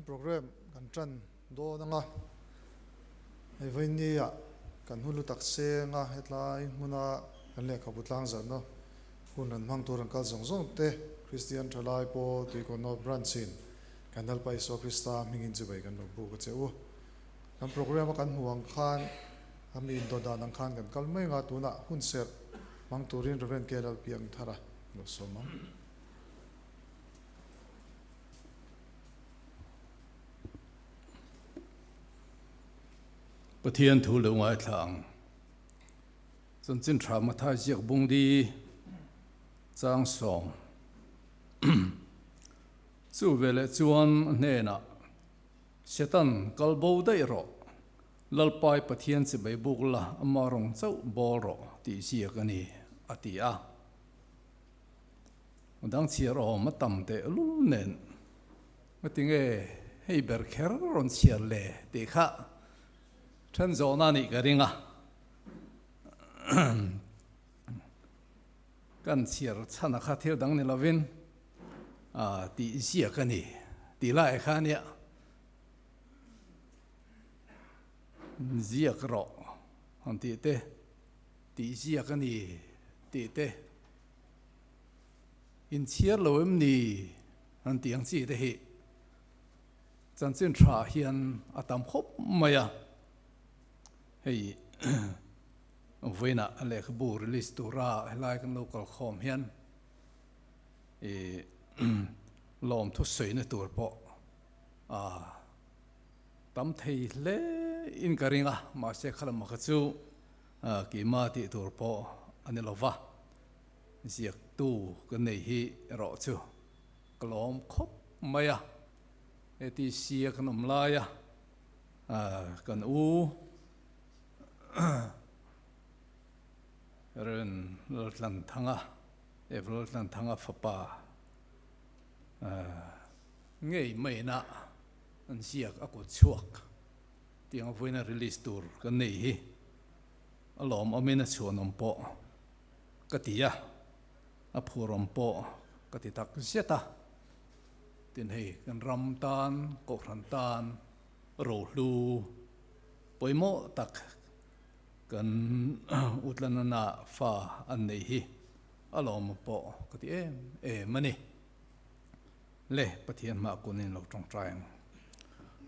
Kan program kan tan dawn anga hei vawinia kan hun lu tak seng a hetlai hmuna kan lehkhabu tlang zarhna hun rawn hmang tur an kal zawng zawng te Kristian thalai pawl Tuikawn North Branch in kan Lalpa Isua Krista hmingin chibai kan lo buk a che u. Kan program a kan hmuh ang khan a mi indawt dan ang khan kan kal mai anga tunah hun serh hmang turin Rev. K. Lalpiangthara lo sawm ang. Pathian thu lo ngaithla ang. Chanchin tha Mathai ziak bungdi chang sawm. Chu veleh chuan a hnenah, Setan, kal bo daih rawh. Lalpai Pathian chibai buk la, ama rawng chauh bawl rawh tih ziak a ni, a ti a. Dang chhiar awm a tam teh lul nen ngatinge hei ber kher rawn chhiar le tih kha then zawhna a nih ka ring a. Kan chhiar chhan a kha thil dang ni lovin tih ziak a ni tih lai kha a nia. Ziak rawh han tih te, tih ziak a ni tih te. Inchhiar lo em ni an tih ang chi te hi chanchin tha hian a tam khawp mai a, hei vawiinah lehkhabu release tura helai kan lo kal khawm hian ih lawmthu sawina tur pawh a tam thei hle in ka ring a, mahse khalamah kha chu keimah tih tur pawh a ni lo va. Ziaktu ka nei hi erawh chu ka lawm khawp mai a, ATC a kan awm lai a, kan u Ren Laltlanthanga, Ev Laltlanthanga fapa ngei maina an ziak a kut chhuak tiang vawiina release tur kan nei hi a lawmawmin a chhuanawm pawh. Ka ti a, a phurawm pawh ka ti tak zet a. Tin hei kan ram tan, kohhran tan rohlu pawimawh tak kan Utlanana fa an nei hi a lawmawm pawh ka ti em em a ni. Le Pathian hmah kunin lo tawngtai ang.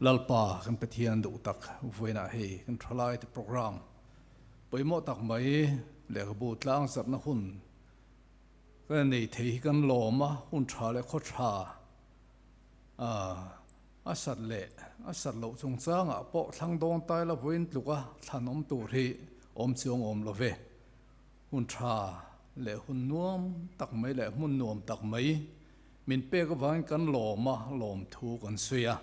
Lalpa kan Pathian duh tak vawiinah hei kan thalai te program Pawimawh tak mai lehkhabu tlang zarhna hun kan nei thei hi kan lawm a, hun tha leh khaw tha a sat leh a sat loh chungchangah pawh thlang dawn tai la vawiin tluk a thlan awm tur hi awm chiang awm lo ve. Hun tha leh hun nuam tak mai leh hmun nuam tak mai min pek avangin kan lawm a, lawmthu kan sawi a,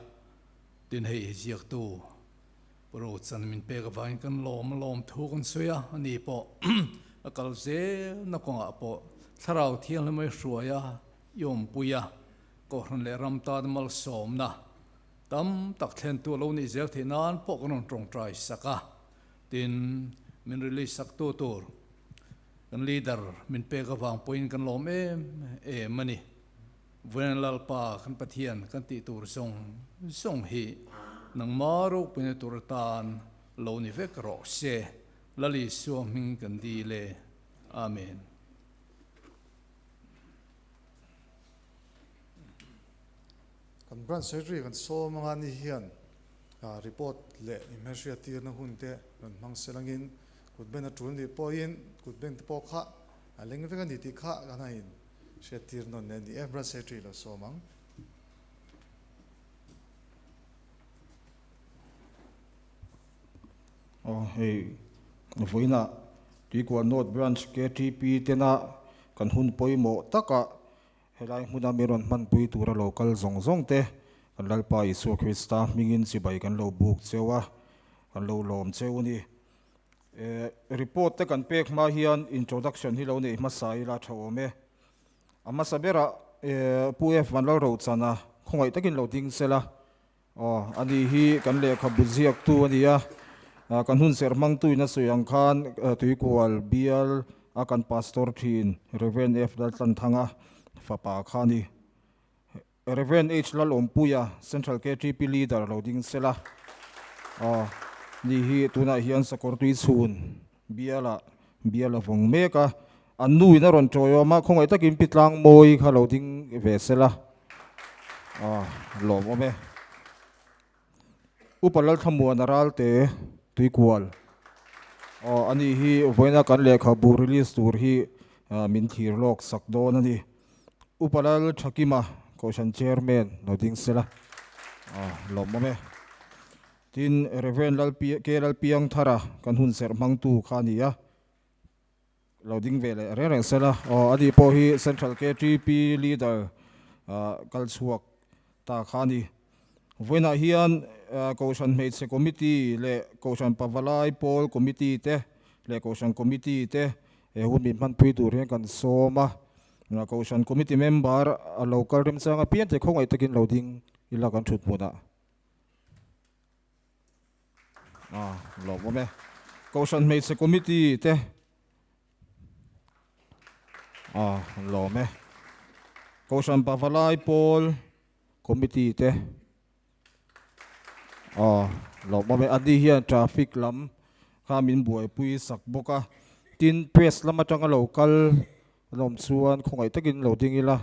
tin hei ziaktu Pu Rochan min pek avangin kan lawm a lawm thu kan sawi a, ani pawh a kal zelna kawngah pawh Thlarau Thianghlim a hruai a, i awmpui a, Kohhran leh ram tan malsawmna tam tak thlentu a lo nih zel theih nan pawh kan rawn tawngtai sak a, tin min release sak tu tur kan leader min pek avang pawhin kan lawm em em a ni. Vawiin Lalpa kan Pathian kan tih tur zawng zawng hi nangma ropuina tur atan lo ni vek rawh se. Lal Isua hming kan dil e. Amen. Kan Branch Secretary kan sawm anga ni hian report leh inhmelhriat tirna hun te rawn hmang sel angin kut ben a tul nih pawhin kut ben te pawh kha a leng vek a ni tih kha kan han in Hriattir nawn leh a ni e, Branch Secretary lo sawm ang. Aw hei vawiinah Tuikual North Branch KTP tena kan hun pawimawh taka helai hmuna mi rawn hmanpui tura lo kal zawng zawng te kan Lalpa Isua Krista hmingin chibai kan lo buk cheu a, kan lo lawm cheu a ni. Report te kan pek hma hian introduction hi lo neih hmasa ila tha awm e. A hmasa berah Pu F Vanlalrochana khawngaih takin lo ding sela. Aw ani hi kan lehkhabu ziaktu a ni a, kan hun serh hmangtuin a sawi ang khan Tuikual bial a kan pastor thin Rev F Laltlanthanga fapa kha a ni. Rev. H. Lalawmpuia, Central KTP Leader lo ding sela. Aw, ni hi tunah hian Sakawrtui chhun bialah bial a vawng mek a, an nu in a rawn tawiawm a, khawngaih takin Pi Tlangmawi kha lo ding ve sela. Aw, lawmawm e. Upa Lalthlamuana Ralte Tuikual aw ani hi vawiina kan lehkhabu release tur hi min thlir lawk sak dawn a ni. Upa Lalthakima Kohhran Chairman lo ding sela aw lawmawm e. Tin Rev. Lalpi K Lalpiangthara kan hun serh hmangtu kha a ni a. Lo ding ve leh reng reng sela aw ani pawh hi Central KTP leader kal chhuak ta kha a ni. Vawiinah hian Kohhran Hmeichhe Committee leh Kohhran Pavalai Pawl Committee te leh Kohhran Committee te he hun min hmanpui tur hian kan sawm a. Kohhran Committee member a lo kal remchang apiang te khawngaih takin lo ding ila kan thut hmunah. A lawmawm e. Kohhran hmeichhe committee te a lawm e. Kohhran pavalai pawl committee te a lawmawm e. Ani hian traffic lam kha min buaipui sak bawk a. Tin press lam atanga lo kal an awm chuan khawngaih takin lo ding ila.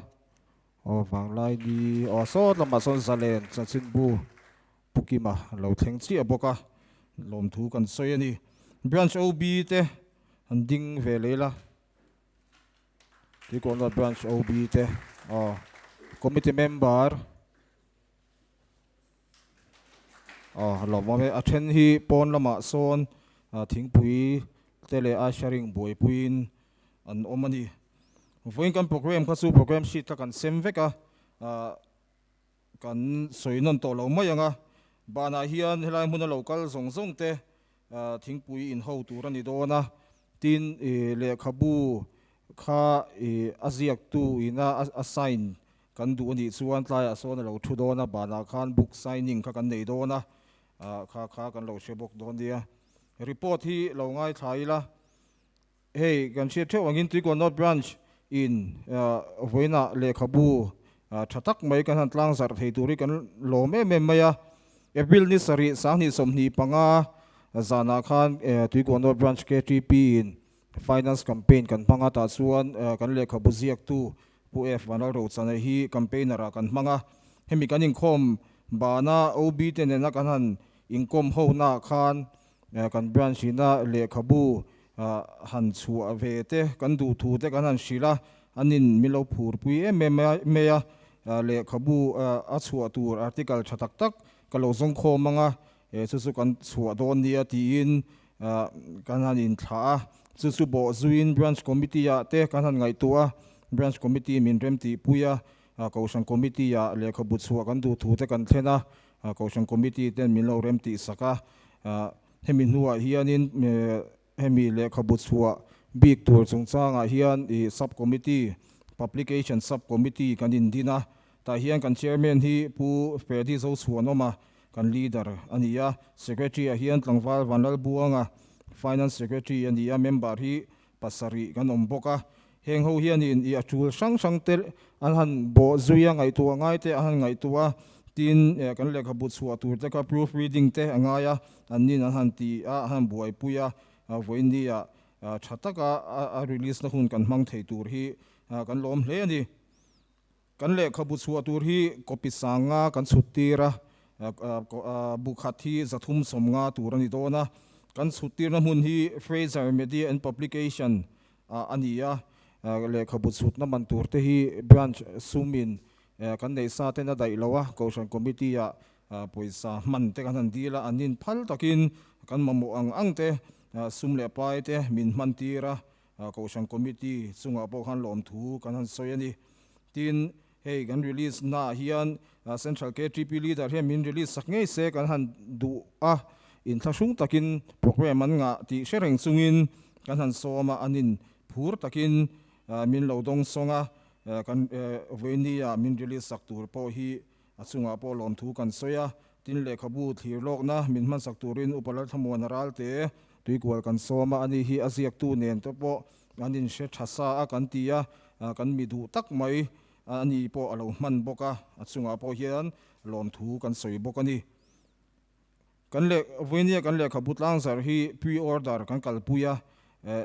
Aw vanglai ni aw sawt lamah sawn zalen chanchinbu Pu Kima lo thleng chiah bawk a, lawmthu kan sawi a ni. Branch OB te an ding ve leh ila, Tuikawhna Branch OB te aw Committee member aw lawmawm e. A then hi pawn lamah sawn thingpui te leh ushering buaipuiin an awm a ni. Vawiin kan programme kha chu programme sheet kha kan sem vek a, Kan sawi nawn tawh lo mai ang a, banah hian helai hmuna lo kal zawng zawng te thingpui in ho tur a ni dawn a, tin lehkhabu kha a ziaktu ina a sign kan duh a nih chuan tlaiah sawn a lo thu dawn a, banah khan book signing kha kan nei dawn a, kha kha kan lo hre bawk dawn nia. Report hi lo ngaithla ila. Hei kan hriat theuh angin Tuikawn North Branch in vawiinah lehkhabu tha tak mai kan han tlang zarh thei tur hi kan lawm em em mai a. April ni sarih sanghnih 25 zanah khan Tuikawn North Branch KTP in Finance Campaign kan hmang a, tah chuan kan lehkhabu ziaktu Pu F Vanlalrochana hi campaigner ah kan hmang a. Hemi kan inkhawm bana OB te nena kan han inkawm ho naah khan Kan branch ina lehkhabu han chhuah ve te, kan duh thu te kan han hrilh a, an in min lo phurpui em em mai a, lehkhabu a chhuah tur article tha tak tak ka lo zawng khawm ang a, chu chu kan chhuah dawn nia tiin kan han inthlah a, chu chu bawh zuiin branch committee ah te kan han ngaihtuah a, branch committee min remtihpui a, kohhran committee ah lehkhabu chhuah kan duh thu te kan thlen a, Kohhran Committee ten min lo rem tih sak a, hemi hnuah hianin hemi lehkhabu chhuah bik tur chungchangah hian ih Sub Committee, Publication Sub Committee kan indin a, tah hian kan Chairman hi Pu Freddy Zochhuanawma kan Leader a ni a, Secretary ah hian Tlangval Vanlalbuanga Finance Secretary a ni a, Member hi pasarih kan awm bawk a, heng ho hianin i a tul hrang hrang te an han bawh zui a, ngaihtuah ngai te a han ngaihtuah a, tin kan lehkhabu chhuah tur te kha proof reading te a ngai a, an nin an han ti a, an han buaipui a, vawiin ah tha taka a release na hun kan hmang thei tur hi kan lawm hle a ni. Kan lehkhabu chhuah tur hi copy sanga kan chhut tir a, bu khat hi 350 tur a ni dawn a. Kan chhut tirna hmun hi Fraser Media and Publication ah a ni a, lehkhabu chhutna man tur te hi branch sumin kan neih sa ten a daih lo a, Kohhran Committee ah pawisa hman te kan han dil a, an inphal takin kan mamawh ang ang te sum leh pai te min hman tir a, Kohhran Committee chungah pawh khan lawmthu kan han sawi a ni. Tin, hei kan release naah hian Central KTP Leader hian min release sak ngei se kan han duh a, inthlahrung takin programme an ngah tih hre reng chungin kan han sawm a, an in phur takin min lo dawng sawng a, kan vawinia min release sak tur pawh hi a chungah pawh lawmthu kan sawi a. Tin, lehkhabu thlir lawkna min hmansak turin Upa Lalthlamuana Ralte Tuikual kan sawm a, ani hi a ziaktu nen te pawh an inhre tha sa a kan ti a, kan mi duh tak mai ani pawh a lo hman bawk a, a chungah pawh hian lawmthu kan sawi bawk a ni. Kan leh vawinia kan lehkhabu tlangzarh hi pre-order kan kalpui a,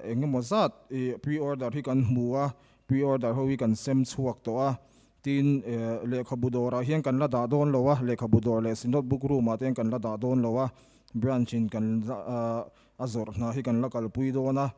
eng emaw zat pre-order hi kan hmu a, pre-order ho hi kan sem chhuak tawh a, tin lehkhabu dawrah hian kan la dah dawn lo a, lehkhabu dawr leh Synod book room ah te hian kan la dah dawn lo a, branch in kan a zawrh hna hi kan la kalpui dawn a,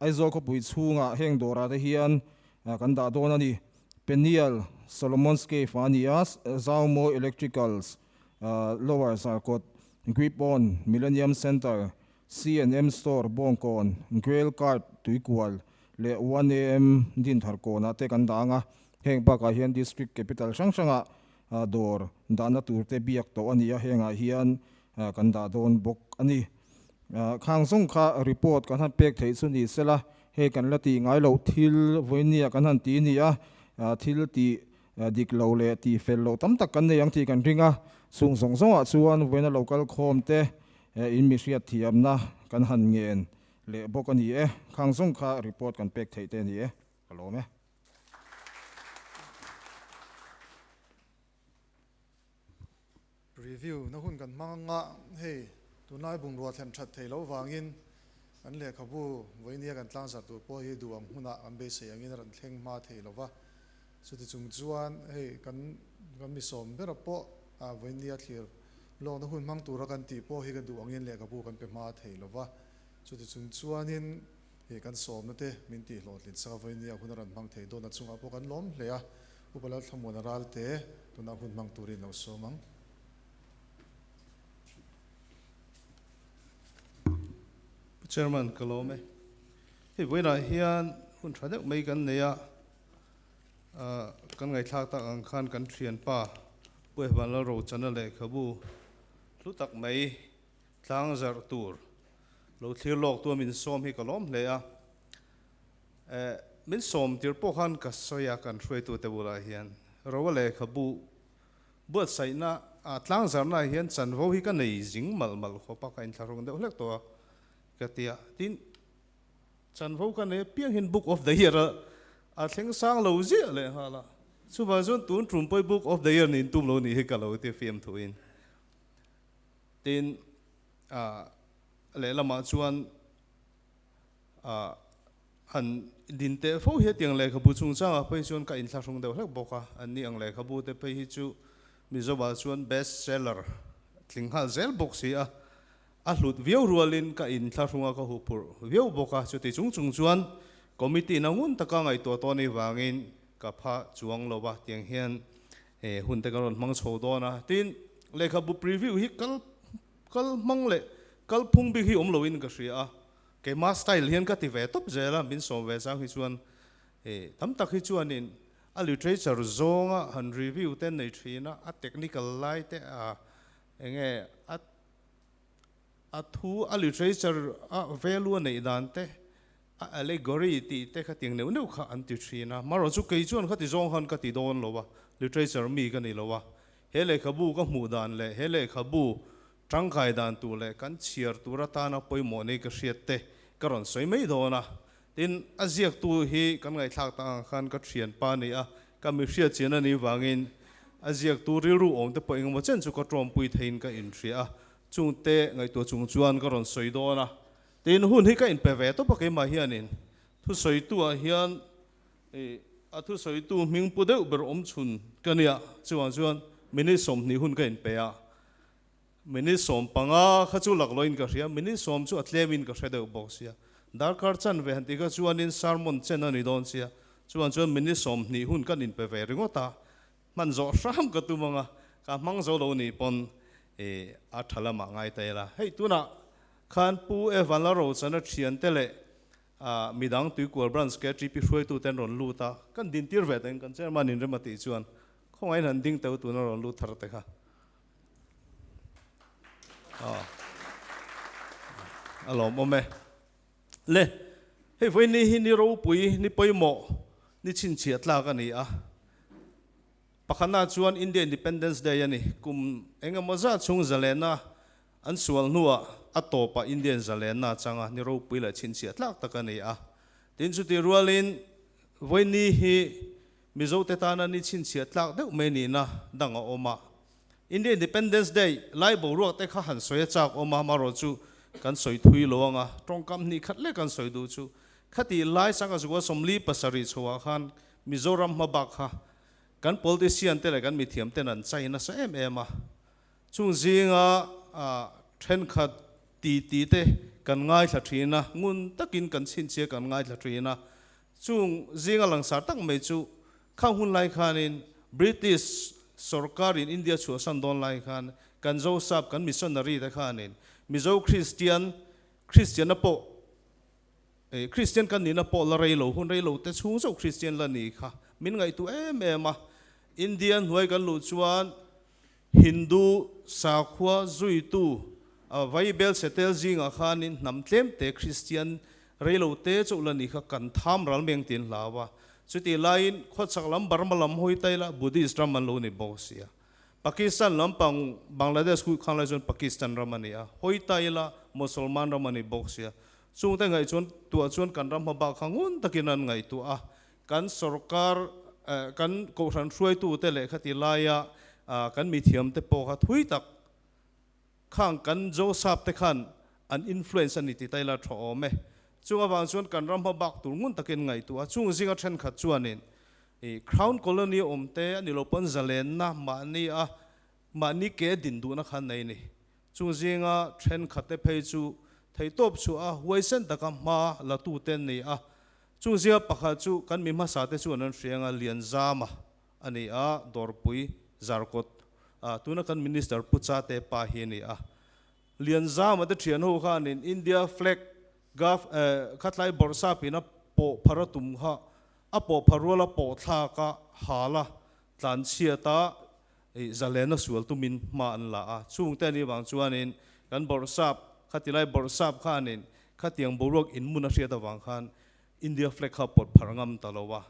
Aizawl khawpui chhungah heng dawrah te hian kan dah dawn a ni. Peniel, Solomon's Cave ah a ni a, Zaumawi Electricals, Lower Zarkawt, Grip On, Millennium Centre, C&M Store, Bawngkawn, Grail Cart, Tuikual leh One AM Dinthar kawnah te kan dah ang a. Heng bakah hian District Capital hrang hrangah dawr dahna tur te biak tawh a ni a, hengah hian kan dah dawn bawk a ni. Khang zawng kha report kan han pek theih chu ni sela, hei kan la tih ngai loh thil vawinia kan han ti a ni a, thil tih Dik lo leh tih fel loh tam tak kan nei ang tih kan ring a, chung zawng zawngah chuan vawiina lo kal khawm te in mi hriat thiamna kan han ngen leh bawk a ni e. Khang zawng kha report kan pek theih te a ni e. Ka lawm e. Review na hun kan hmang anga hei tunlai bungrua thlen that thei loh vangin kan lehkhabu vawinia kan tlangzarh tur pawh hi duh ang hunah kan beisei angin a rawn thleng hma thei lo va. Chuti chung chuan hei kan kan mi sawm bera pawh vawinia thlir lawkna hun hmang tura kan tih pawh hi kan duh angin lehkhabu kan pe hma thei lo va. Chuti chung chuanin hei kan sawmna te min tih hlawhtlin sak a vawinia hun a rawn hmang thei dawn a chungah pawh kan lawm hle a. Upa Lalthlamuana Ralte tunah hun hmang turin lo sawm ang. Pu Chairman, ka lawm e. Hei vawiinah hian hun tha deuh mai kan nei a, kan ngaihthlak tak ang khan kan thianpa Pu Evan Lalrochana lehkhabu hlu tak mai tlang zarh tur lo thlir lawk tu a min sawm hi ka lawm hle a. Min sawm tir pawh khan ka sawi a, kan hruaitute bulah hian Roa lehkhabu buatsaihna tlangzarna ah hian chanvo hi ka nei zing malh malh khawp a, ka inthlahrung deuh hlek tawh a ka ti a. Tin, chanvo ka nei apiang hian Book of the Year a thleng sang lo ziah leh nghal a, chuvang chuan tun tum pawh hi Book of the Year niin tum lo nih hi ka lo ti fiam thuin. Tin, lehlamah chuan Ah, han din teh fo hi hetiang lehkhabu chungchangah phei chuan ka inthlahrung deuh hlek bawk a, anni ang lehkhabu te phei hi chu Mizoah chuan best seller tling nghal zel bawk si a, a hlut viau rualin ka inthlahrung a ka huphurh viau bawk a, chuti chung chung chuan committee na ngun taka ngaihtuah tawh anih vangin ka pha chuang lo a, tiang hian hun te kan rawn hmang chho dawn a, tin lehkhabu preview hi kal kal hmang leh kalphung bik hi awm loin ka hria a. Keimah style hian ka ti ve tawp zel a, min sawm ve chang hi chuan eh tam tak hi chuanin a literature zawnga han review te nei thin a, a technical lai te a enge a a thu a literature a value a neih dan te a allegory tih te kha tiang neuh neuh kha an ti thin a, marawh chu kei chuan khati zawng khan ka ti dawn lo a, literature mi ka ni lo a, he lehkhabu ka hmuh dan leh he lehkhabu Tangkai dan tur leh kan chhiar tur atana pawimawh nei ka hriat te ka rawn sawi mai dawn a. Tin, a ziaktu hi kan ngaihthlak tak ang khan ka thianpa a ni a, ka mi hriat chian a nih vangin a ziaktu rilru awm te pawh engemaw chen chu ka tawmpui theiin ka inhria a, chungte ngaihtuah chung chuan ka rawn sawi dawn a. Tin, hun hi ka inpe ve tawp a keimah hianin thusawitu-ah hian a thusawitu hming pu deuh ber awm chhun ka nia, chuvang chuan minute 20 hun ka inpe a. Minute 15 kha chu laklawhin ka hria, minute 10 chu a tlemin ka hre deuh bawk sia. Darkar chanve han tih kha chuanin sermon chen a ni dawn sia, chuan chuan minute 20 hun kan inpe ve ringawt a, hman zawh hram ka tum ang a, ka hmang zo lo nih pawn a tha lamah ngai ta ila. Hei tunah khan Pu Evan Lalrochana thiante leh midang Tuikual Branch KTP hruaitute an rawn lut a, kan dintir ve teng kan chairman in rem a tih chuan khawngaihin han ding teuh tuna rawn lut thar te kha. A lawmawm e. Le, hei vawiin hi ni ropui, ni pawimawh, ni chhinchhiah tlak a ni a. Pakhatna chuan India Independence Day a ni. Kum engemaw zat chhung zalenna an sual hnuah a tawpah Indian zalenna a chang a, ni ropui leh chhinchhiah tlak tak a ni a. Tin, chutih rualin vawiin hi. Mizote tana ni chhinchhiah tlak deuh mai nihna dang a awm a. India Independence Day lai boruak te kha han sawi a chak awm a, amaherawh chu kan sawi thui lo ang a, tawngkam hnih khat leh kan sawi duh chu khatih lai Sangazukua 47 chhoah khan Mizoram hma bak kha kan politician te leh kan mithiam ten an chai nasa em em a, chung zinga thenkhat ti ti te kan ngaithla thin a, ngun takin kan chhinchhia kan ngaithla thin a, chung zinga langsar tak mai chu Khang hun lai khanin British sorkarin India chhuahsan dawn lai khan kan Zosap, kan missionary te khanin Mizo Kristian, Kristianna pawh eh Kristian kan nihna pawh la rei lo, hun rei lo te chhung chauh Kristian la ni kha min ngaihtuah em em a. India hnuai kan luh chuan Hindu sakhua zuitu Vaibel Setel zingah khanin hnam tlemte Kristian reilote chauh la ni kha kan tham ral meng tin hlau a. Chutih laiin khawchhak lam Burma lam hawi ta ila Buddhist ram an lo ni bawk sia. Pakistan lampang Bangladesh khu khang lai chuan Pakistan ram a ni a, hawi ta ila Mosolman ram a ni bawk sia. Chungte ngaih chuan tuah chuan kan ram hmabak kha ngun takin an ngaihtuah a. Kan sorkar, kan kohhran hruaitute leh khati laia kan mithiamte pawh kha thui tak khang kan Josap te khan an influence a ni ti taila tha awm e. Chung avang chuan kan ram hma bak tur ngun takin ngaihtuah a, chung zinga thenkhat chuanin i Crown Colony awmte a ni lo pawn zalenna mahni a mahni ke din duhna khan nei ni. Chung zinga thenkhatte phei chu theihtawp chhuah a huaisen taka hma la tute an ni a. Chung zinga pakhat chu kan mi hmasa te chuan an hria anga Lianzama a ni a, Dawrpui Zarkawt tuna kan Minister Pu Chate pa hi a ni a. Lianzama te thian ho khanin India flag gov khatlai bawrhsapin a pawh phar a tum kha a pawh phar ruala pawh thlak a hal a tlanchhiat a zalena sual tumin hma an la a. Chungte a nih vang chuanin kan bawrhsap khatilai bawrhsap khanin Khatiang boruak inhmun a hriat avang khan India flag kha pawt pharh ngam ta lo a.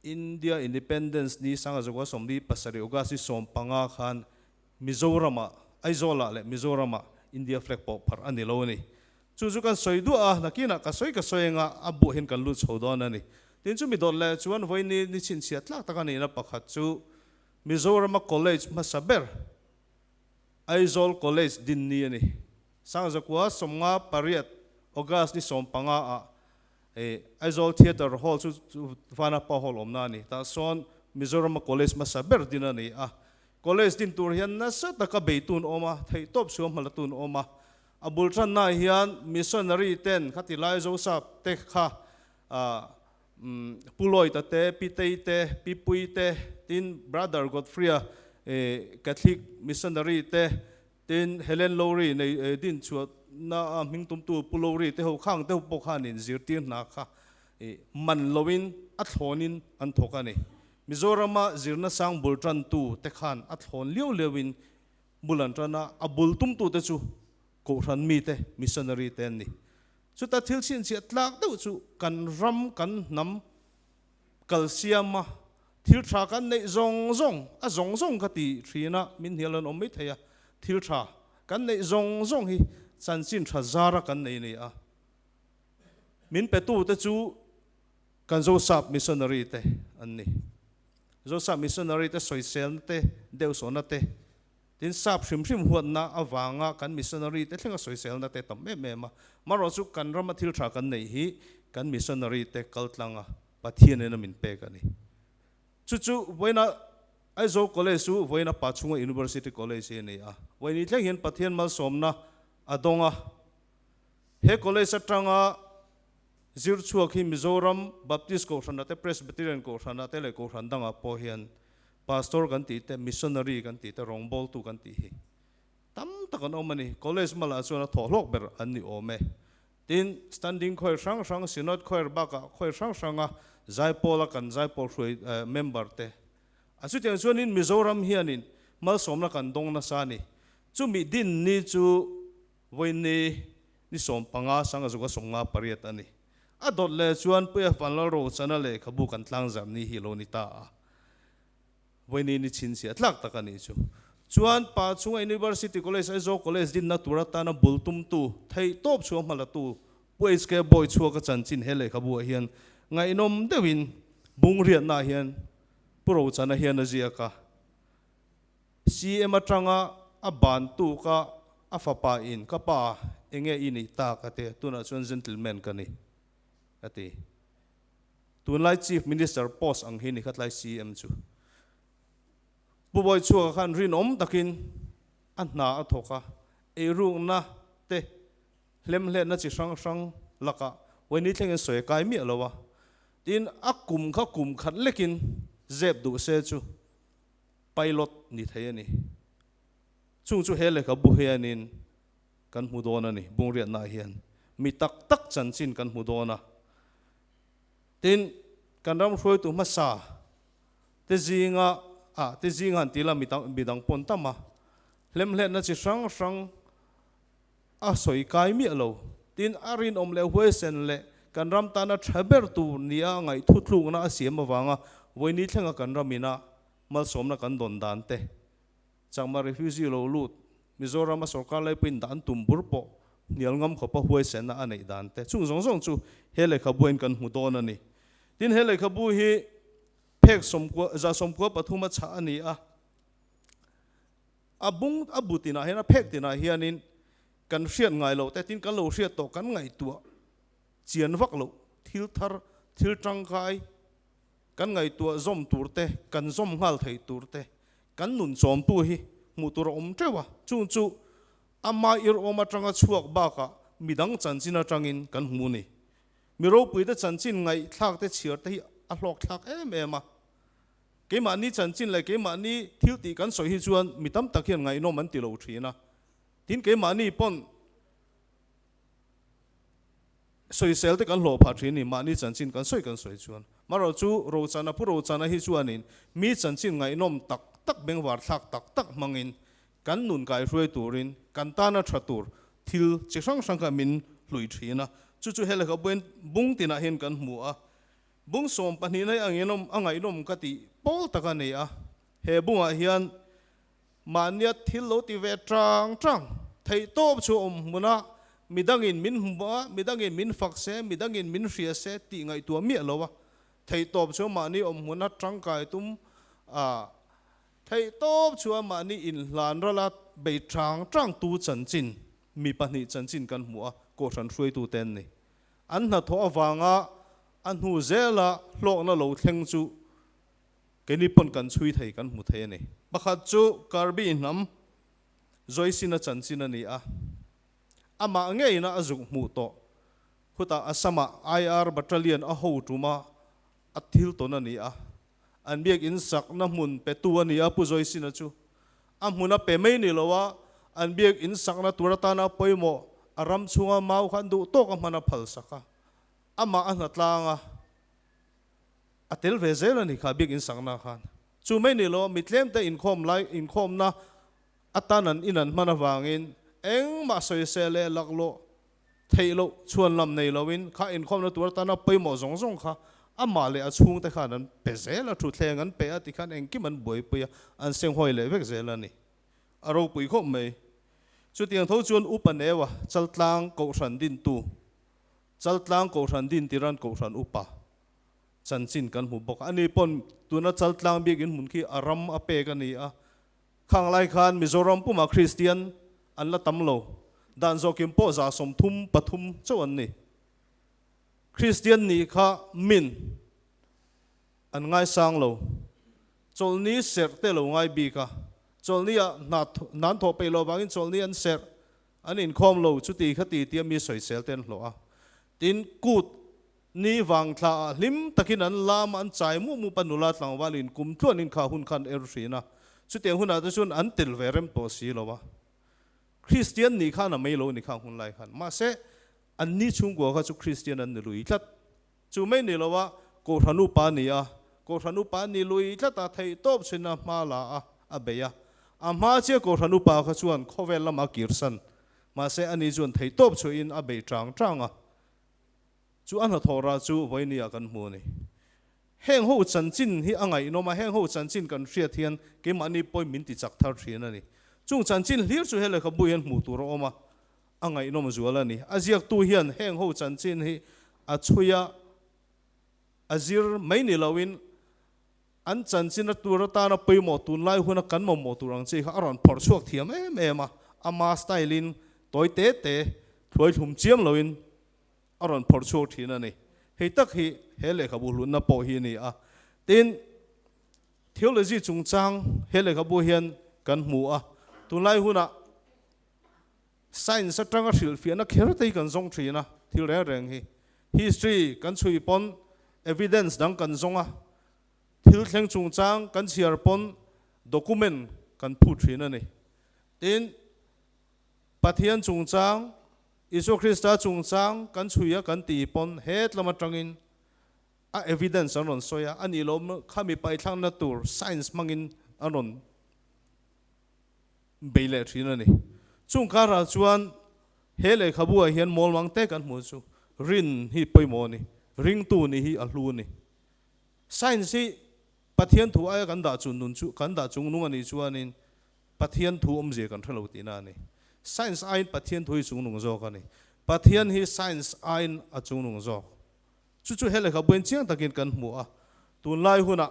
India Independence ni Sangazawka 47 August ni 15 khan Mizoramah, Aizawlah leh Mizoramah India flag pawh pharh a ni lo a ni. Chu chu kan sawi duah a, nakinah ka sawi ka sawi anga a buah hian kan lut chho dawn a ni. Tin chu mi dawt leh chuan vawiin ni chhinchhiah tlak tak a nihna pakhat chu Mizorama college hmasa ber Aizawl College din ni a ni. Sangzakua 58 August ni 15 ah Aizawl Theatre Hall chu Vanapa Hall awmna a ni. Tah sawn Mizorama College hmasa ber din a ni a. College din tur hian nasa taka beitun awm a, theihtawp suam hmalatun awm a. A bul tannaah hian missionary ten khati lai Zosap te kha Pu Lloyd-a te, Pi Tei te, Pi Pui te, tin Brother Godfrey-a Catholic missionary te, tin Helen Lowry nei din chhuahna a hming tumtu Pu Lowry te ho khang deuh pawh khan in zirtir hna kha man loin a thlawnin an thawk a ni. Mizorama zirna sang bul tantu te khan a thlawn liau liauin bul an tan a, a bul tumtu te chu Kohhran mite, missionary te an ni. Chuta thil chhinchhiah tlak deuh chu kan ram, kan hnam kal siama thil tha kan neih zawng zawng, a zawng zawng ka ti thin a, min hnial an awm mai thei a, thil tha kan neih zawng zawng hi chanchin tha zara kan nei ni a. Min petute chu kan Zosap missionary te an ni. Zosap missionary te sawiselna te, deuhsawhna te, Tin, sap hrim hrim huatna avanga kan missionary te thlenga sawiselna te tam em em a. Marawh chu kan rama thil tha kan neih hi kan missionary te kal tlanga Pathian in a min pek a ni. Chu chu vawiina Aizawl College chu vawiina Pachhunga University College hi a ni a. Vawiini thleng hian Pathian malsawmna a dawng a. He college atanga zir chhuak hi Mizoram Baptist Kohhranah te, Presbyterian Kohhranah te leh Kohhran dangah pawh hian Pastor kan tih te, missionary kan tih te, rawngbawltu kan tih hi tam tak an awm a ni. College malah chuan a thawhhlawk ber an ni awm e. Tin, standing choir hrang hrang, synod choir bakah choir hrang hranga zaipawla kan zaipawl hruai member te. A chutiang chuanin Mizoram hianin malsawmna kan dawng nasa a ni. Chumi din ni chu vawiin ni 15 sangazuka 58 a ni. A dawt leh chuan Puia Vanlalrochana lehkhabu kan tlangzarh ni hi lo ni ta a. Vawiin ni chhinchhiah tlak tak a nih chu. Chuan Pa chunga University College Aizawl College dinna tur atana bul tumtu, theihtawp chhuah hmalatu Pu HK Bawi chhuaka chanchin he lehkhabu ah hian ngaihnawm deuhin bungriatna ah hian. Pu Rochana hian a ziak a. CM atanga a ban tuka a fapa in ka pa enge i nih tak a ti a, tunah chuan gentleman ka ni a ti. Tunlai Chief Minister post ang hi ni kha tlai CM chu. Pu Bawichhuaka khan rinawm takin a hna a thawk a, eirukna te hlemhletna chi hrang hrang lakah Wayne thlengin sawi a kai miah lo a, tin a kum kha kum khat lekin zep duh se chu pilot ni thei a ni. Chung chu he lehkhabu hianin kan hmu dawn a ni, Bungriatnaah hian mi tak tak chanchin kan hmu dawn a, tin kan ram hruaitu hmasa te zinga ah te zinga han ti la mi mi dang pawn tam a, hlemhletna chi hrang hrang a sawi kai miah lo. Tin, a rinawm leh huaisen leh kan ram tana tha ber tur nia ngaihthu tlukna a siam avanga vawiini thlenga kan ram ina malsawmna kan dawn dan te, Chakma refugee lo lut Mizoram a sorkar laipuiin dah an tum bur pawh hnial ngam khawpa huaisenna a neih dan te, chung zawng zawng chu he lehkhabuain kan hmu dawn a ni. Tin, he lehkhabu hi phek sawmkua, 193 a chhah a ni a. A bung, a bu tinah hian, a phek tinah hianin kan hriat ngai loh te, tin kan lo hriat tawh kan ngaihtuah chian vak loh thil thar, thil tangkai kan ngaihtuah zawm tur te, kan zawm nghal thei tur te, kan nun chawmtu hi hmuh tur a awm teuh a. Chung chu ama irhawm atanga chhuak bakah midang chanchin atangin kan hmu ni. Mi ropuite chanchin ngaihthlak te chhiar te hi a hlawkthlak em em a. Keimahni chanchin leh keimahni thil tih kan sawi hi chuan mi tam tak hian ngaihnawm an ti lo thin a. Tin, keimahni pawn sawisel te kan hlawh phah thin ni, mahni chanchin kan sawi kan sawi chuan. Marawh chu Rochana, Pu Rochana hi chuanin mi chanchin ngaihnawm tak tak bengvar thlak tak tak hmangin kan nun kaihruai turin kan tana tha tur thil chi hrang hrang kha min hlui thin a. Chu chu he lehkhabuain bung tinah hian kan hmu a. Bung 12 hi a ngaihnawm a ngaihnawm ka tih pawl tak a ni a, he bungah hian mahnia thil lo ti ve tang tang theih tawp chu awm hmuna midangin min hmu a, midangin min fak se, midangin min hria se tih ngaihtuah miah lo a, theih tawp chu mahni awm hmuna tangkai tum a, theih tawp chu a mahni inhlan rala bei tang tang tu chanchin mi pahnih chanchin kan hmu a, Kohhran hruaitute an ni. An hnathawh avanga a hnu zela hlawkna lo thleng chu keini pawn kan chhui thei, kan hmu thei a ni. Pakhat chu Karbi hnam Joyce-in a chanchin a ni a, amah ngeina a zuk hmuh tawh. Khutah Assam-ah IR Battalion a ho tuma a thil tawn a ni a, an biakin sakna hmun petu a ni a, Pu Joyce-in-a chu a hmun a pe mai ni lo a, an biakin sakna tur atana pawimawh a ram chhunga mau kha an duh tawk a hman a phal sak a, amah a hna tlang a, a tel ve zel a ni kha biakin sakna khan. Chu mai ni lo a, mi tlemte inkhawm lai inkhawmna atan an in an hman avangin engmah sawisel leh laklawh theih loh chhuan lam nei loin kha inkhawmna tur atana pawimawh zawng zawng kha amah leh a chhungte khan an pe zel a, thutthleng an pe a tikhan engkim an buaipui a, an senghawi leh vek zel a ni. A ropui khawp mai. Chutiang tho chuan Upa Neua Chaltlang Kohhran dintu, Chaltlang Kohhran din tiran Kohhran Upa chanchin kan hmu bawk a. Ani pawn tuna Chaltlang biakin hmun khi a ram a pek a ni a, Khang lai khan Mizoram pumah Kristian an la tam lo, dan zawhkim pawh 33 chauh an ni. Kristian nih kha min an ngaisang lo, chawlhni serh te lo ngai bik a, chawlhni ah hna hna an thawh peih loh vangin chawlhni an serh, an inkhawm lo, chuti kha ti tia mi sawisel te an hlawh a. Tin, kut Ni vang thla ah hlim takin an lam a, an chai mup mup a, nula tlangval in kum tluan in kha hun khan er hrin a, chutiang hunah te chuan an tel ve rem tawh si lo a. Kristian nih khan a mei lo ni khang hun lai khan. Mahse, an ni chhungkua kha chu Kristian an ni lui tlat. Chu mai ni lo a, Kohhran upa a ni a, Kohhran upa an ni lui tlat a, theih tawp chin a hma la a, a bei a. A hma chiah Kohhran upa kha chuan khawvel lamah a kirsan. Mahse, ani chuan theih tawp chhuahin a bei tang tang a. Chu a hnathawh rah chu vawinia ah kan hmu a ni. Heng ho chanchin hi a ngaihnawm a, heng ho chanchin kan hriat hian keimahni pawi min ti chak thar thin a ni. Chung chanchin hlir chu he lehkhabu hian hmuh tur a awm a, a ngaihnawm zual a ni. A ziaktu hian heng ho chanchin hi a chhui a, a zir mai ni loin. An chanchin a tur atana pawimawh tunlai huna kan mamawh tur ang chi kha a rawn phawrh chhuak thiam em em a, ama style in tawi te te thluai thlum chiam loin a rawn phawrh chhuak thin a ni. Hei tak hi he lehkhabu hlutna pawh hi a ni a. Tin, theology chungchang he lehkhabu hian kan hmu a, tunlai hunah science atanga hrilhfiahna kher te hi kan zawng thin a, thil reng reng hi. History kan chhui pawn evidence dang kan zawng a, thil thleng chungchang kan chhiar pawn document kan phut thin a ni. Tin, Pathian chungchang, Isua Krista chungchang kan chhui a kan tih pawn hetlam atangin a evidence an rawn sawi a, a nih loh khami paithlakna tur science hmangin an rawn bei leh thin a ni. Chung karah chuan he lehkhabu ah hian mawlmang te kan hmuh chu rin hi pawimawh a ni, ringtu nih hi a hlu a ni. Science hi Pathian thu aia kan dah chun nun chu kan dah chung nung a nih chuanin Pathian thu awmzia kan hre lo tihna a ni. Science aiin Pathian thu hi chungnung zawk a ni. Pathian hi science aiin a chungnung zawk. Chu chu he lehkhabuin chiang takin kan hmu a. Tunlai hunah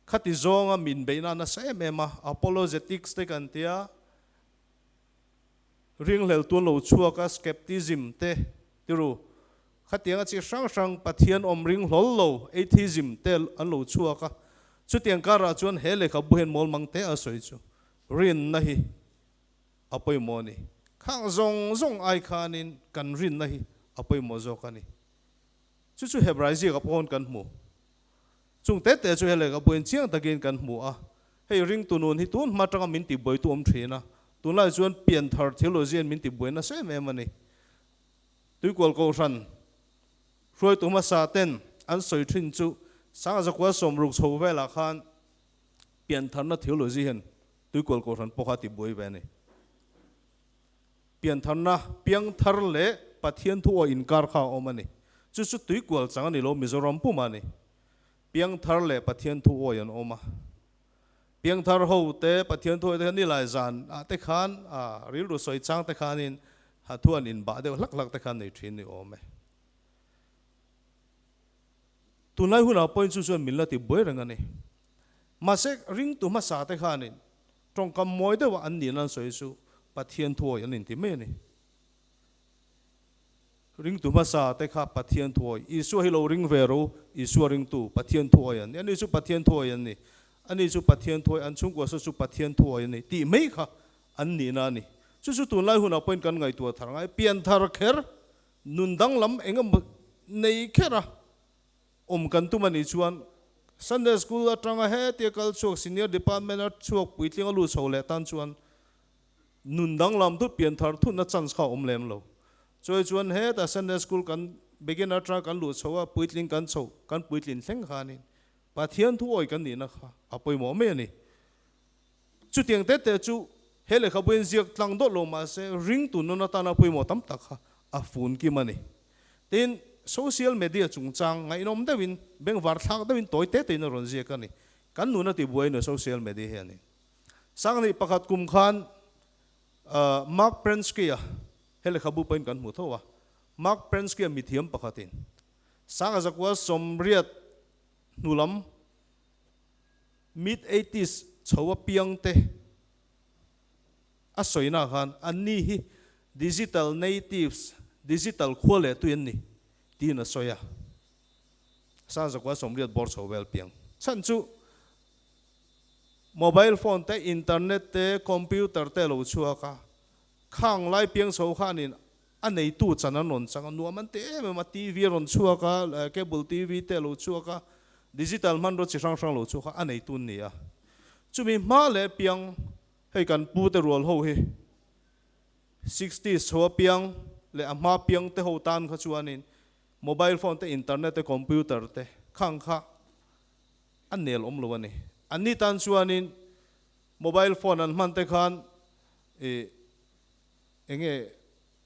khati zawnga min beihna nasa em em a, apologetics te kan tia, ringhlel tuan lo chhuak a, skepticism te tiru, Khatianga chi hrang hrang Pathian awm ring hlawl lo, atheism, te an lo chhuak a. Chutiang karah chuan he lehkhabu hian mawlmang te a sawi chu rinna hi a pawimawh a ni. Khang zawng zawng ai khanin kan rinna hi a pawimawh zawk a ni. Chu chu Hebrai ziakah pawh kan hmu. Chung te te chu he lehkhabu hian chiang takin kan hmu a. Hei ringtu nun hi tun hma atanga min tibuaitu awm thin a. Tunlai chuan pianthar theology hian min tibuai nasa em em a ni. Tuikual Kohhran hruaitu hmasa ten an sawi thin chu Sangzakua sawmruk chho velah khan piantharna theology hian Tuikual Kohhran pawh kha a tibuai ve a ni. Piantharna, piangthar leh Pathian thu aw inkar kha a awm a ni. Chu chu Tuikual chang a ni lo, Mizoram pum a ni. Piangthar leh Pathian thu awi an awm a. Piangthar ho te, Pathian thuawi te khan nilai zan ah te khan rilru sawi chang te khanin ha thu an inbah deuh hlak hlak te khan nei thin ni awm e. Tunlai hunah pawhin chu chuan min la ti buai reng a ni. Mahse ringtu hmasa te khanin tawngkam mawi deuha an nihna an sawi chu Pathian thuawi an inti mai a ni. Ringtu hmasa te kha Pathian thuawi. Isua hi lo ring ve ro, Isua ringtu, Pathian thuawi an ni. Ani chu Pathian thuawi an ni. Ani chu Pathian thuawi, an chhungkua saw chu Pathian thuawi an ni tih mai kha an nihna a ni. Chu chu tunlai hunah pawhin kan ngaihtuah thar ngai. Pianthar kher, nun danglam eng emaw nei kher a awm kan tum a nih chuan Sunday School atanga hetia kal chhuak Senior Department a chhuak puitling a lut chho leh tan chuan Nun danglam thut pian thar thutna chance kha a awm lem lo. Chuai chuan hetah Sunday School kan beginner atanga kan luh chho a, puitling kan chhoh, kan puitlin thleng khanin Pathian thu awi kan nihna kha a pawimawh mai a ni. Chutiang te te chu he lehkhabu hian ziak tlang dawt lo mahse ringtu nun atana pawimawh tam tak kha a fun kim a ni. Tin, social media chungchang ngaihnawm deuhin, bengvar thlak deuhin tawi te tein a rawn ziak a ni. Kan nun a tibuai nu social media hianin. Sanghnih pakhat kum khan Mark Prensky-a he lehkhabu pawhin kan hmu tho a, Mark Prensky-a mithiam pakhatin Sanga zakua sawmriat hnulam mid eighties chho a piangte a sawina khan anni hi digital natives, digital khua leh tui an ni tiin a sawi a. Sanga zakua sawmriat bawr chho vel piang chhan chu Mobile phone te, internet te, computer te a lo chhuak a, khang lai piang chho khanin a neitu chan an rawn chang a, nuam an ti em em a, TV a rawn chhuak a, cable TV te a lo chhuak a, digital hmanraw chi hrang hrang a lo chhuak a, a neitu an ni a. Chumi hma leh piang hei kan pu te rual ho hi sixties chho a piang leh a hma piang te ho tan kha chuanin mobile phone te, internet te, computer te khang kha a nel awm lo a ni. Anni tan chuanin mobile phone an hman te khan ih eng nge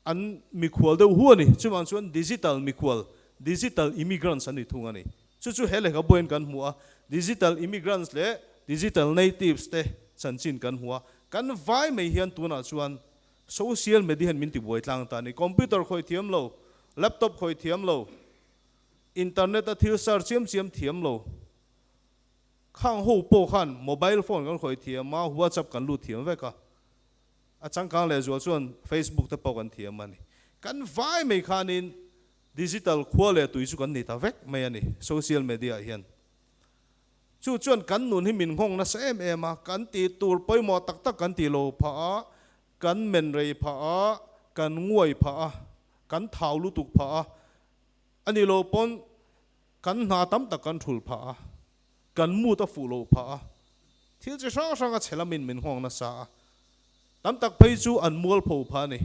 an mikhual deuh hu a ni. Chuvang chuan digital mikhual, digital immigrants an ni thung a ni. Chu chu he lehkhabu hian kan hmu a, digital immigrants leh digital natives te chanchin kan hmu a. Kan vai mai hian tunah chuan social media hian min tibuai tlang ta a ni. Computer khawih thiam lo, laptop khawih thiam lo, Internet a thil search chiam chiam thiam lo. Khang ho pawh khan mobile phone kan khawih thiam a, WhatsApp kan lut thiam vek a. A changkang lehzual chuan Facebook te pawh kan thiam a ni. Kan vai mai khanin digital khua leh tui chu kan ni ta vek mai a ni social media ah hian. Chu chuan kan nun hi min nghawng nasa em em a, kan tih tur pawimawh tak tak kan tih lo phah a, kan men rei phah a, kan nguai phah a, kan thau lutuk phah a, a ni lo pawn kan hna tam tak kan thul phah a, kan mood a fuh lo phah a, thil chi hrang hrang a chhe lamin min nghawng nasa a, tam tak phei chu an mualpho phah a ni.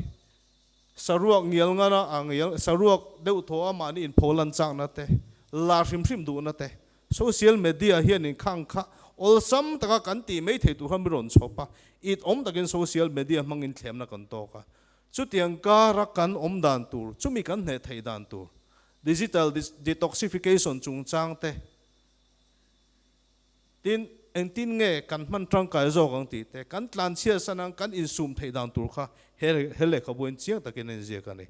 Saruak ngial ngana a ngial saruak deuh thaw a mahni inpho lan chakna te, la hrim hrim duhna te, social media hian inkhang kha awlsam taka kan tih mai thei tur kha mi rawn chhawp a, it awm takin social media hmangin thlemna kan tawk a. Chutiang kara kan awm dan tur, chumi kan hneh theih dan tur, digital detoxification chungchang te, Tin, engtin nge kan hman tangkai zawk ang tih te, kan tlanchhiat san ang kan insum theih dan tur kha he he lehkhabuin chiang takin a inziak a ni.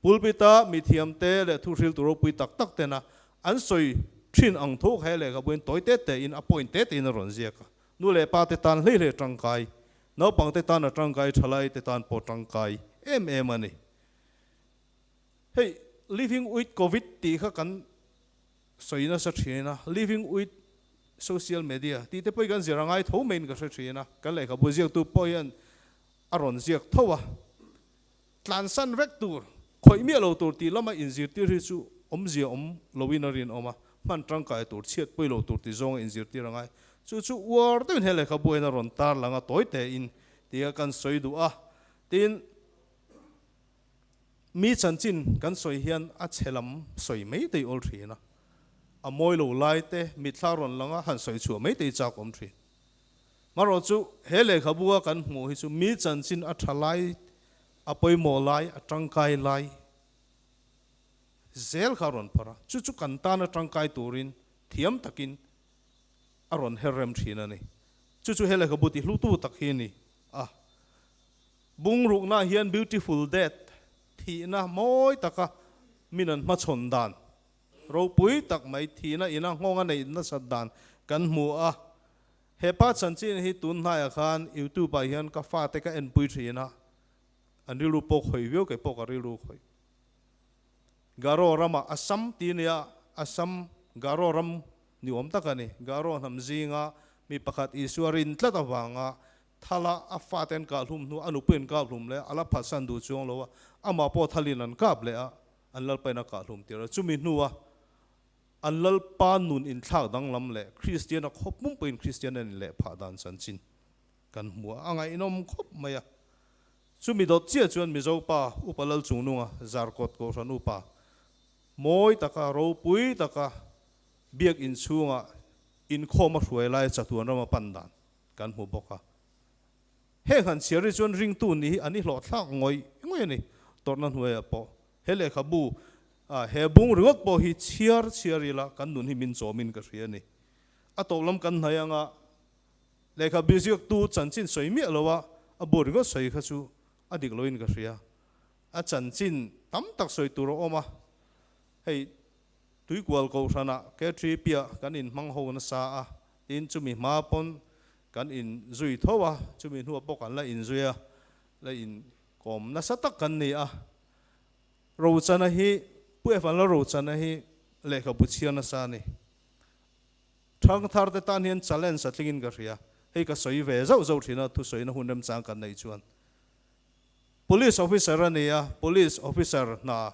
Pulpit-a mithiamte leh thuhriltu ropui tak tak tena an sawi thin ang tho kha he lehkhabuin tawi te tein a point te tein a rawn ziak a. Nu leh pa te tan hlei hlei tangkai, naupang te tan a tangkai, thalai te tan pawh tangkai em em a ni. Hei, Living with Covid tih kha kan sawi nasa thin a, living with social media tih te pawh hi kan zir a ngai tho maiin ka hre thin a, kan lehkhabu ziaktu pawh hian a rawn ziak tho a, tlansan vek tur, khawih miah lo tur tih lama inzirtir hi chu awmzia awm loin a rinawm a, hman tangkai tur, chhiat pawi lo tur tih zawnga inzirtir a ngai. Chu chu uar deuhin he lehkhabu hian a rawn tarlang a, tawi tein tia kan sawi duh a, tin, Mi chanchin kan sawi hian a chhe lam sawi mai te i awl thin a, a mawi lo lai te mitthla rawn lang a han sawi chhuah mai te i chak awm thin. Marawh chu he lehkhabu a kan hmuh hi chu mi chanchin a tha lai, a pawimawh lai, a tangkai lai zel kha a rawn phawrh a, chu chu kan tana tangkai turin thiam takin a rawn her rem thin a ni. Chu chu he lehkhabu tihlutu tak hi a ni a. Bungrukna hian beautiful death, thihna mawi taka min an hmachhawn dan, ropui tak mai thihna ina nghawng a neih nasat dan kan hmu a. He pa chanchin hi tun hnaiah khan YouTube ah hian ka fate ka enpui thin a, an rilru pawh khawih viau kei pawh ka rilru khawih. Garo ramah Assam ti nia, Assam Garo ram ni awm tak a ni. Garo hnam zinga mi pakhat Isua rin tlat avanga Thala a fate an kah hlum hnu a nupui an kap hlum leh a, a la phatsan duh chuang lo a, amah pawh thalin an kap leh a, an lalpain a kah hlum tir a. Chumi hnua an lalpa nun inthlak danglam leh Kristian a khawp pumpuiin Kristian an inleh phah dan chanchin kan hmu a, a ngaihnawm khawp mai a. Chumi dawt chiah chuan Mizo pa Upa Lalchungnunga Zarkawt Kohhran Upa mawi taka ropui taka biak inchhunga inkhawm a hruai lai chatuan rama pan dan kan hmu bawk a. Heng han chhiar hi chuan ringtu ni hi an i hlawhthlak ngawih ngawih a ni. Tawrhna hnuaiah pawh he lehkhabu ah he bung ringawt pawh hi chhiar chhiar ila kan nun hi min chawmin ka hria a ni. A tawp lam kan hnaih anga lehkhabu ziaktu chanchin sawi miah lo a, a bu ringawt sawi kha chu a dik loin ka hria. A chanchin tam tak sawi tur a awm a, hei Tuikual Kohhranah K3 piah kan inhmang ho nasa a, tin chumi hma pawn kan inzui tho a, chumi hnuah pawh kan la inzui a, la inkawm nasa tak kan ni a. Rochana hi, Pu Evan la Rochana hi lehkhabu chhiar nasa a ni. Thangthar te tan hian challenge a tlingin ka hria, hei ka sawi ve zauh zauh thin a, thusawina hun remchang kan neih chuan. Police officer a ni a, police officer hna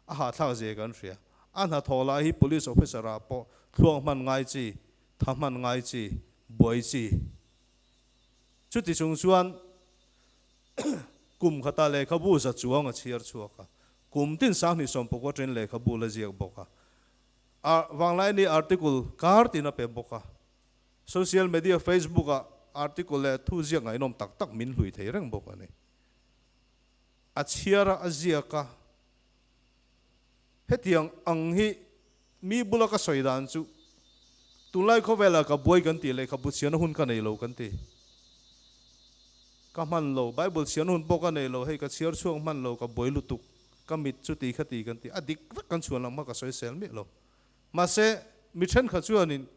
a hahthlak zia kan hria. A hnathawh lah hi police officer ah pawh thluak hman ngai chi, tha hman ngai chi, buai chi. Chuti chung chuan kum khatah lehkhabu za chuang a chhiar chhuak a, kum tin sanghnih sawmpakua ṭen lehkhabu la ziak bawk a. A vanglaini article kar tin a pe bawk a. Social media Facebook ah article leh thu ziak ngaihnawm tak tak min hlui thei reng bawk a ni. A chhiar a, a ziak a. Hetiang ang hi mi bula ka sawi dan chu tunlai khawvelah ka buai kan tih leh ka bu chhiarna hun ka nei lo kan ti. Ka hman lo, Bible chhiarna hun pawh ka nei lo, hei ka chhiar chhuak hman lo, ka buai lutuk, ka mit chu ti kha ti kan ti. A dik vek kan chhuan lang hma ka sawi sel miah lo. Mahse, mi thenkhat chuanin.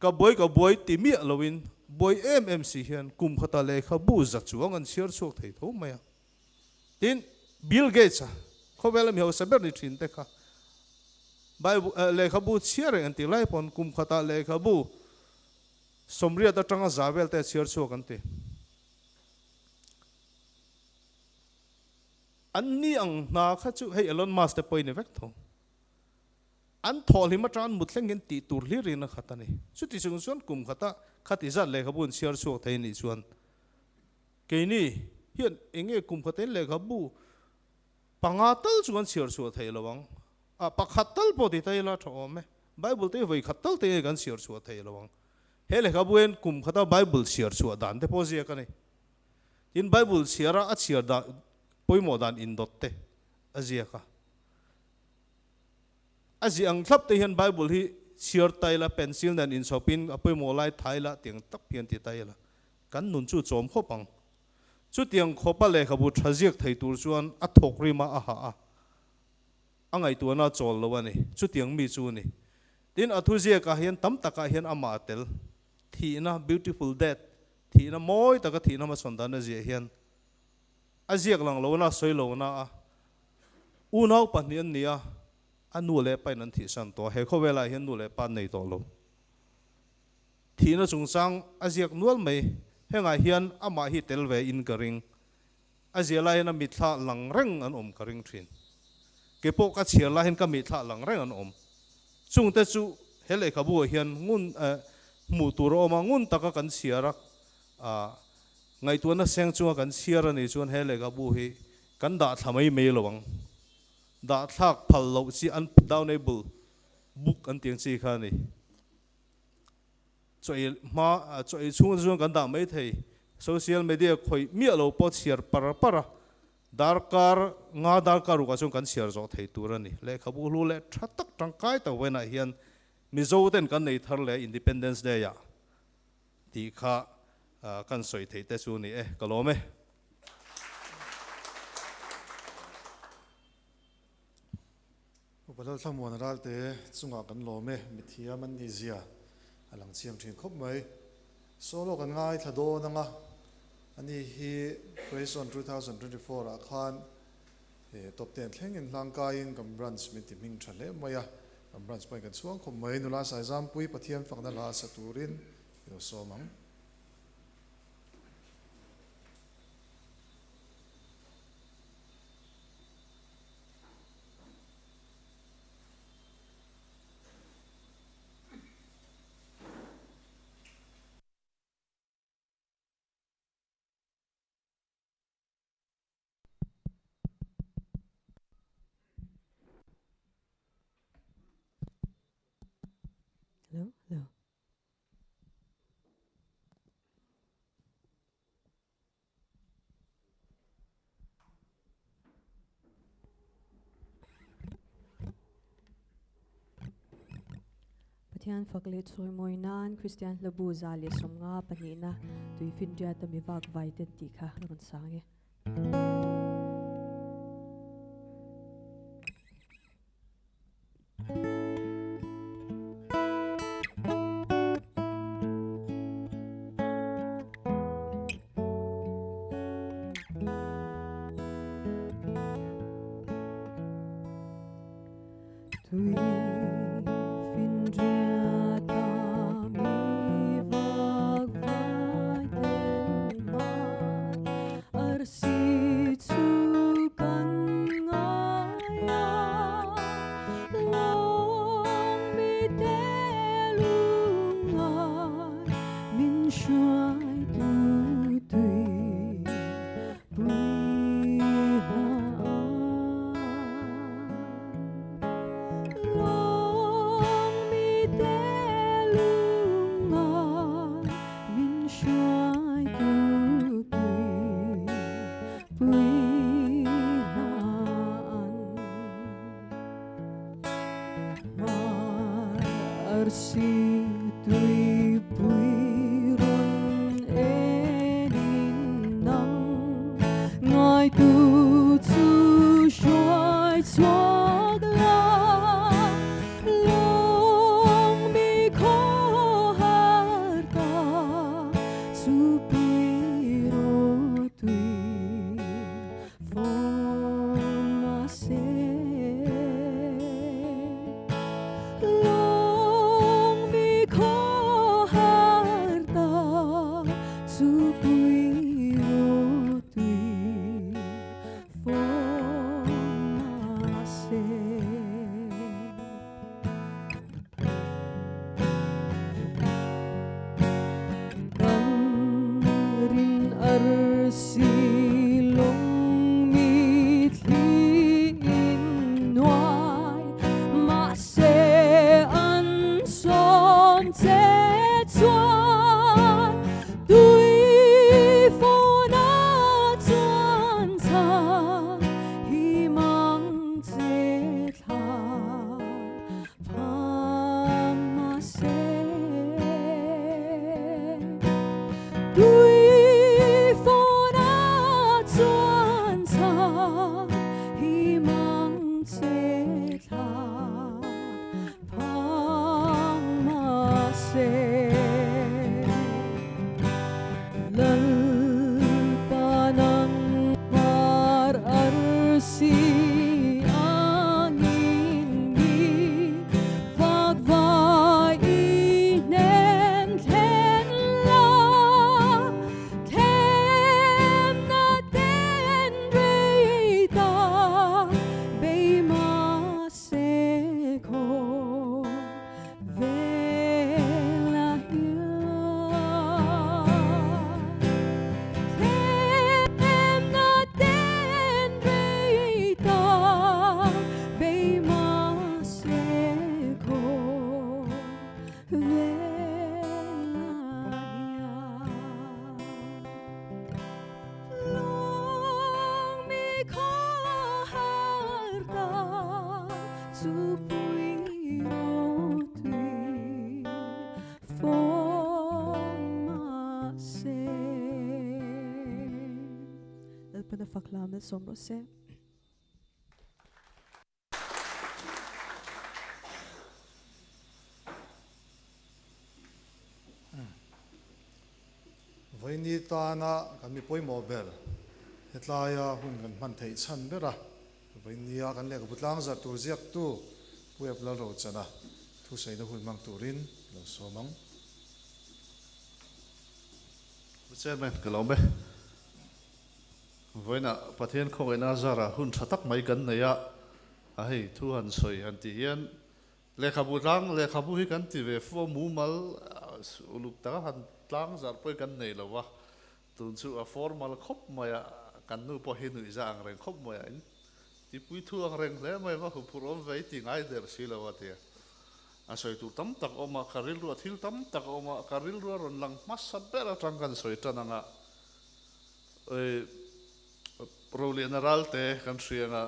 Ka buai ka buai ti miah loin buai em em si hian kum khata lehkhabu za chuang an chhiar chhuak thei tho mai a. Tin, Bill Gates-a khawvela mi hausa ber ni thin te kha Bible lehkhabu chhiar reng an tih lai pawn kum khatah lehkhabu sawmriat atanga za vel te a chhiar chhuak an ti. An ni ang hna kha chu hei Elon Musk te pawhin ni vek tho. An thawhhlim atang an mut thleng hian tih tur hlir in a khat a ni. Chuti chung chuan kum khata khati zat lehkhabu an chhiar chhuak thei anih chuan keini hian eng nge kum khatin lehkhabu panga tal chu kan chhiar chhuah thei lo ang. A pakhat tal pawh ti ta ila tha awm e. Bible te hi vawi khat tal te nge kan chhiar chhuah thei lo ang. He lehkhabu hian kum khata Bible chhiar chhuah dan te pawh ziak a ni. Tin, Bible chhiara a chhiar dan pawimawh dan indawt te a ziak a. A ziah ang thlap te hian Bible hi chhiar ta ila, pencil nen inchhawpin a pawimawh lai tha ila tiang tak hian ti ta ila, kan nun chu chawm khawp ang. Chutiang khawpa lehkhabu tha ziak thei tur chuan a thawk rim a, a hah a, a ngaihtuahna a chawl lo a ni. Chutiang mi chu a ni. Tin, a thuziakah hian tam takah hian amah a tel. Thihna, beautiful death, thihna mawi taka thihna hmasawn dan a ziah hian a ziak lang lo na, sawi lo na a, unau pahnih an ni a, a nu leh pain an thihsan tawh a, he khawvelah hian nu leh pa an nei tawh lo. Thihna chungchang a ziak nual mai, hengah hian amah hi tel ve in ka ring, a ziah lai hian a mitthla lang reng an awm ka ring thin. Ke pawh ka chhiar lai hian ka mitthla lang reng an awm. Chungte chu he lehkhabu ah hian ngun hmuh tur a awm a, ngun taka kan chhiar a, ngaihtuahna seng chunga kan chhiar a nih chuan he lehkhabu hi kan dah thla mai mai lo ang. Dah thlak phal loh chi undownable book an tih ang chi kha a ni. Chaw ei hma, chaw ei chhung te chuan kan dah mai thei. Social media khawih miah lo pawh chhiar par par a, darkar nga darkar rukah chuan kan chhiar zawh thei tur a ni. Lehkhabu hlu leh tha tak tangkai tak vawiinah hian Mizo ten kan nei thar leh Independence Day ah tih kha kan sawi theih te chu ni e, ka lawm e. Upa Lalthlamuan Ralte chungah kan lawm e, mithiam an nih zia a lang chiang thin khawp mai. Solo kan ngaithla dawn anga, ani hi Praise On 2024 ah khan top ten thleng in hlangkaiin kan branch min ti hming tha hle mai a, kan branch pawhin kan chhuang khawp mai. Nula Saizampui Pathian fakna hla sa turin i lo sawm ang. Hello, hello. Pathian fak leh chawimawi nan Kristian hlabu 150 pahnihna tuifinriata mi vak vai ten tih kha a rawn sang e. Arsi lung mi thli in nuai mahse an sawm che chuan tui fawn a chuan chhan hi mang che thla phang mahse tui fawn a chuan chhan hi mang che thla phang mahse Lalpa nang hmar arsi angin mi vak vai i hnem thlen la, thlemna ten rei ta bei mahse khaw vel a hian. Thlemna ten rei ta bei mahse khaw vel a hian. Lung mi khaw har ta chu pui rawtui fawng mahse. Lalpana fak hla malsawm rawh se. Vawiini tana kan mi pawimawh ber hetlaia hun kan hman theih chhan ber a, vawiinia kan lehkhabu tlangzarh tur ziaktu Pu Ep Lalrochana thusaina hun hmang turin lo sawm ang. Pu Chairman, ka lawm e. Vawiinah Pathian khawngaihna zarah hun tha tak mai kan nei a, a hei thu han sawi han tih hian lehkhabu tlang, lehkhabu hi kan ti ve fo a, mumal uluk taka han tlang zarh pawh hi kan nei lo va, tun chu a formal khawp mai a, kan nu pawh hi nuihza ang reng khawp mai a, in tipui thu ang reng hle mai va huphurh awm ve i ti ngai der si lo a tia. A sawi tur tam tak a awm a, ka rilruah thil tam tak a awm a, ka rilrua rawn lang hmasa ber atang kan sawi tan ang a, Roliana Ralte kan hrianga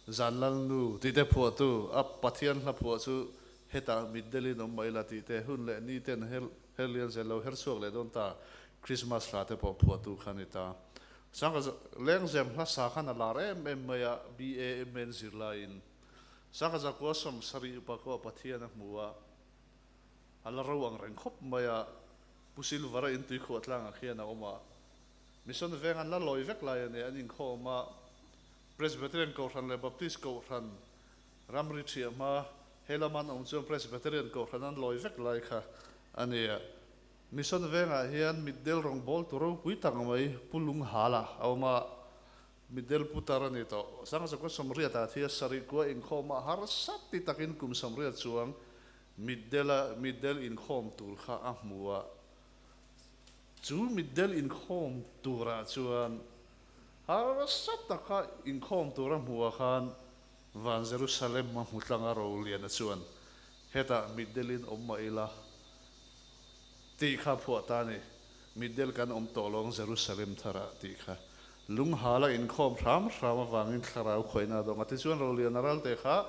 Zan Lalnu tih te phuahtu a Pathian hla phuah chu hetah mitdelin awm mai la tih te hun leh ni ten her lian zel lo her chhuak leh dawn ta Christmas hla te pawh phuahtu kha a ni ta. Sangha Lengzem hla sa khan a lar em em mai a BAMN zirlaiin Sangha Zakua 70 upa kawh Pathian a hmu a a la ro ang reng khawp mai a Pu Silvara in tuikhuah tlangah khian a awm a. Mission veng an la lawi vek lai a ni, an inkhawm a, Presbyterian Kohhran leh Baptist Kohhran ramri thiah hma he lama an awm chuan Presbyterian Kohhran an lawi vek lai kha a ni a. Mission vengah hian mitdel rawngbawltu ropui tak mai Pu Lunghala a awm a, mitdel putar a ni tawh. Sangzakua 80 ah thi a, sarih kua inkhawm a harsa ti takin kum 80 chuang mitdela mitdel inkhawm tur kha a hmu a. Chu mitdel inkhawm turah chuan harsa taka inkhawm tura hmuhah khan van Jerusalem a hmu tlang a Roliana chuan hetah mitdelin awm mah ila tih kha phuah ta a ni. Mitdel kan awm tawh lawng Jerusalem tharah tih kha lunghala inkhawm hram hram avangin thlarau khawihna a dawng a. Tichuan Roliana ralte kha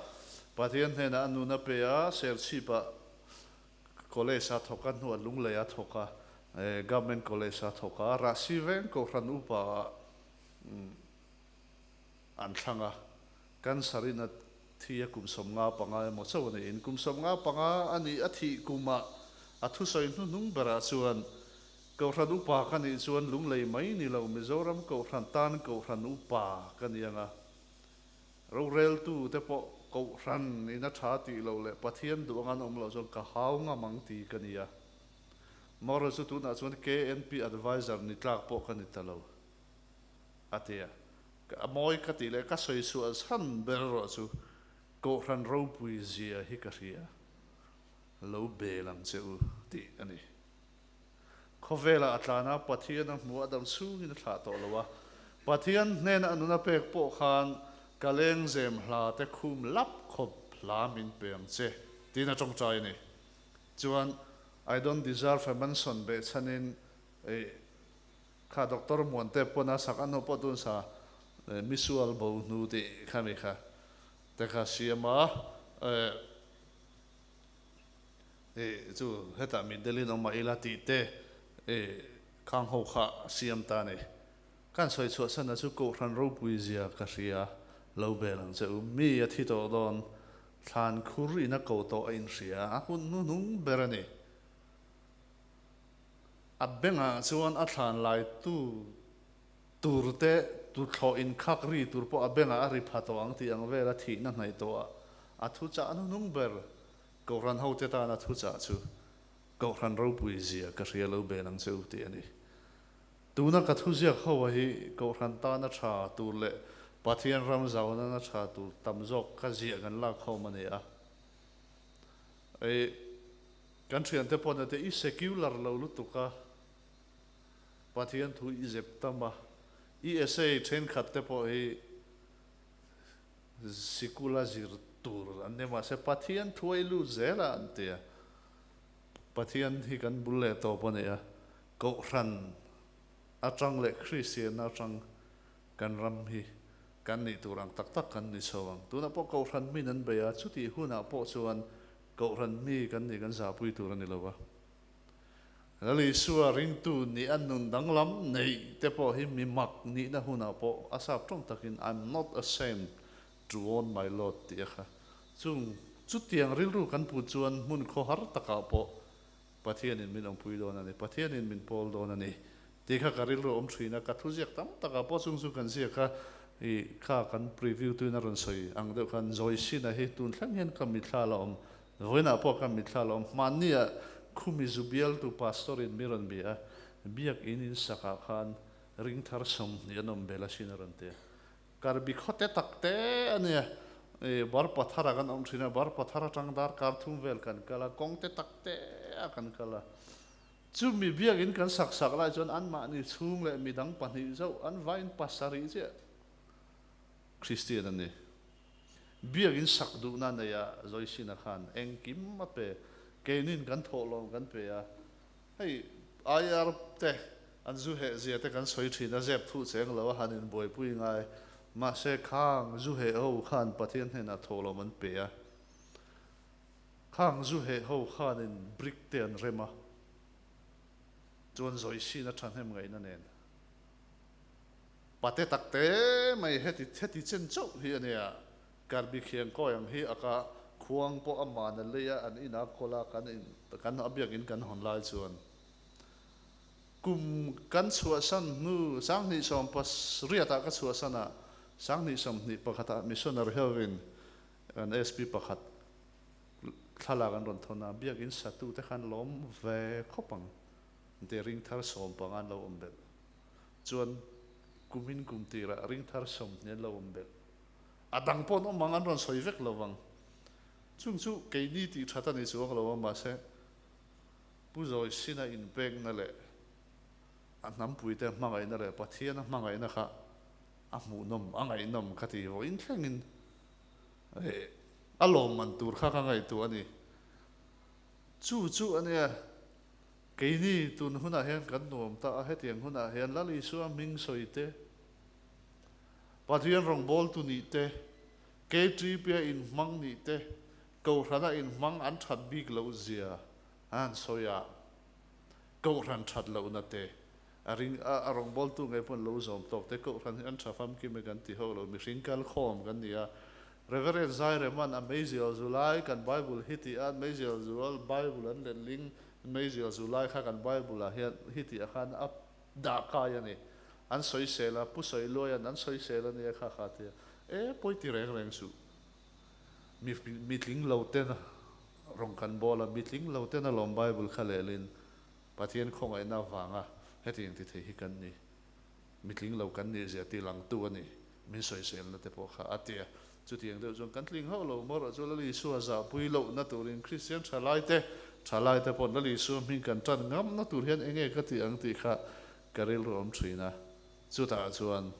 Pathian hnenah a nun a pe a, Serchhipah College a thawk a, hnuah Lunglei a thawk a, Government College a thawk a, Rahsi veng Kohhran upa ah an thlang a, Cancer in a thi a kum 55 emaw chauh a niin kum 55 a nih a thih kumah a thusawi hnuhnung berah chuan Kohhran upa ka nih chuan Lunglei mai ni lo Mizoram Kohhran tan Kohhran upa ka ni ang a, Roreltu te pawh Kohhran in a tha tih loh leh Pathian duh anga an awm loh chuan ka hau ngam ang ti ka ni a. Moral chu tunah chuan KNP adviser ni tlak pawh ka ni ta lo a ti a. A mawi ka tih leh ka sawi chhuah chhan ber erawh chu Kohhran ropui zia hi ka hria. Lo bel ang che u tih a ni. Khawvelah a tlan a, Pathian a hmu a dam chhungin a thlah tawh lo a. Pathian hnena a nun a pek pawh khan ka lengzem hla te khum lap khawp hla min pe ang che tiin a tawngtai a ni. Chuan I don't deserve a mansion behchhanin kha Doctor Muante pawn a sak a hnu pawh tun sa misual bo hnu tih kha mi kha te kha siam a. I chu hetah min delin awm mah ila tih te i khang ho kha a siam ta a ni. Kan sawi chhuah chhan a chu Kohhran ropui zia ka hria lo bel ang che u. Mi a thi tawh dawn thlan khur in a ko tawh a inhria a hun hnuhnung ber a ni. A bengah chuan a thlan lai tu tur te tuthlawh in khak ri tur pawh a bengah a ri pha tawh ang tih ang vel a thihna hnaih tawh a a thuchah hnuhnung ber Kohhran hote tana thuchah chu Kohhran ropui zia ka hria lo bel ang che u tih a ni. Tuna ka thuziak ho a hi Kohhran tana tha tur leh Pathian ram zaunana tha tur tam zawk ka ziah kan lak khawm a ni a. I kan thiante pawh te i secular lo lutuk a, Pathian thu i zep tam a, i essay thenkhat te pawh hi Sikula zir tur an ni mahse Pathian thuai lut zel a an ti a, Pathian hi kan bul leh tawp a ni a, Kohhran atang leh Kristianna atang kan ram hi kan nih tur ang tak tak kan ni chho ang. Tunah pawh Kohhran min an bei a, chutih hunah pawh chuan Kohhran mi kan nih kan zahpui tur a ni lo va. Lal Isua ringtu nih a nun danglam neih te pawh hi mi mak nihna hunah pawh a sap tawng takin I'm not ashamed to own my Lord tih a kha. Chung chutiang rilru kan put chuan hmun khawhar takah pawh Pathianin min awmpui dawn a ni, Pathianin min pawl dawn a ni tih kha ka rilru a awm thin a, ka thuziak tam takah pawh chung chu kan ziak a, ih kha kan preview tuin a rawn sawi ang deuh khan Joyce-na hi tun thleng hian ka mitthla la awm. Vawiinah pawh ka mitthla lo awm. Hmanniah khumi zu bialtu pastor in mi rawn bia a, biak in in sakah khan ring thar 20 an awm bel asin a rawn ti a. Karbi khawte tak te a nia, i bar pathar ah kan awm thin a, bar pathar atang dar kar thum vel kan kal a, kawng te tak te ah kan kal a. Chumi biak in kan sak sak lai chuan anmahni chhung leh midang pahnih zauh an vain pasarih chiah Kristian an ni. Biakinn sak duhna nei a Joyce-na khan engkim a pe. Keinin kan thawhlawm kan pe a, hei IR te an zu heh zia te kan sawi thin a, zep thuh cheng lo a han inbuaipui ngai. Mahse khang zu heh ho khan Pathian hnenah thawhlawm an pe a, khang zu heh ho khanin brick te an rem a, chuan Joyce-na thahnem ngaihna nen. Pate tak te mai heti heti chen chauh hi a nia. Karbi khiang kawi ang hi a ka khuang pawh a man a lei a, an ina kawl a, kan in kan a biakin kan hawn lai chuan kum kan chhuahsan hnu 2018 ah ka chhuahsan a, 2021 ah missionary hovin kan SP pakhat thlalak an rawn thawn a, biakin satu te khan lawm ve khawp ang te ring thar 15 an lo awm belh. Chuan kumin kum tirah ring thar 20 an lo awm belh. A dang pawh an awm ang, an rawn sawi vek lo vang. Chung chu keini tih that a ni chuang lo a, mahse Pu Zawi Sina inpekna leh a hnampuite hmangaihna leh Pathiana hmangaihna kha a hmuhnawm, a ngaihnawm ka ti vawiin thlengin a lawmman tur kha ka ngaihtuah a ni. Chu chu a nia. Keini tun hunah hian kan nuam ta a, hetiang hunah hian Lal Isua hming sawi te, Pathian rawngbawltu nih te, KTP-a inhmang nih te, Kohhrana inhmang an that bik loh zia an han sawi a, Kohhran that lohna te, a ring a rawngbawltu ngei pawh an lo zawm tawk te, Kohhran hi an tha famkim e kan ti ho lo, mihring kalkhawm kan ni a, Reverend Zaireman a meizial zu lai kan Bible hi tih a, meizial zual Bible an letling meizial zu lai kha kan Bible ah hian hi tih ah khan a dah kai a ni. An sawisel a, Pu Sawiluaia'n an sawisel a nia kha kha a ti a, e pawi ti reng reng suh. Mi mitling lo ten rawng kan bawl a, mitling lo ten alawm Bible kha lehlin Pathian khawngaihna avanga hetiang ti thei hi kan ni. Mitling lo kan nih zia ti langtu a ni, min sawiselna te pawh kha a ti a. Chutiang deuh chuan kan tling hauh lo maw rawh chu Lal Isua zahpui lohna turin Kristian tha laite Thalaite pawh Lal Isua hming kan tan ngamna tur hian enge ka tih ang tih kha ka rilru awm thin a. Chutah chuan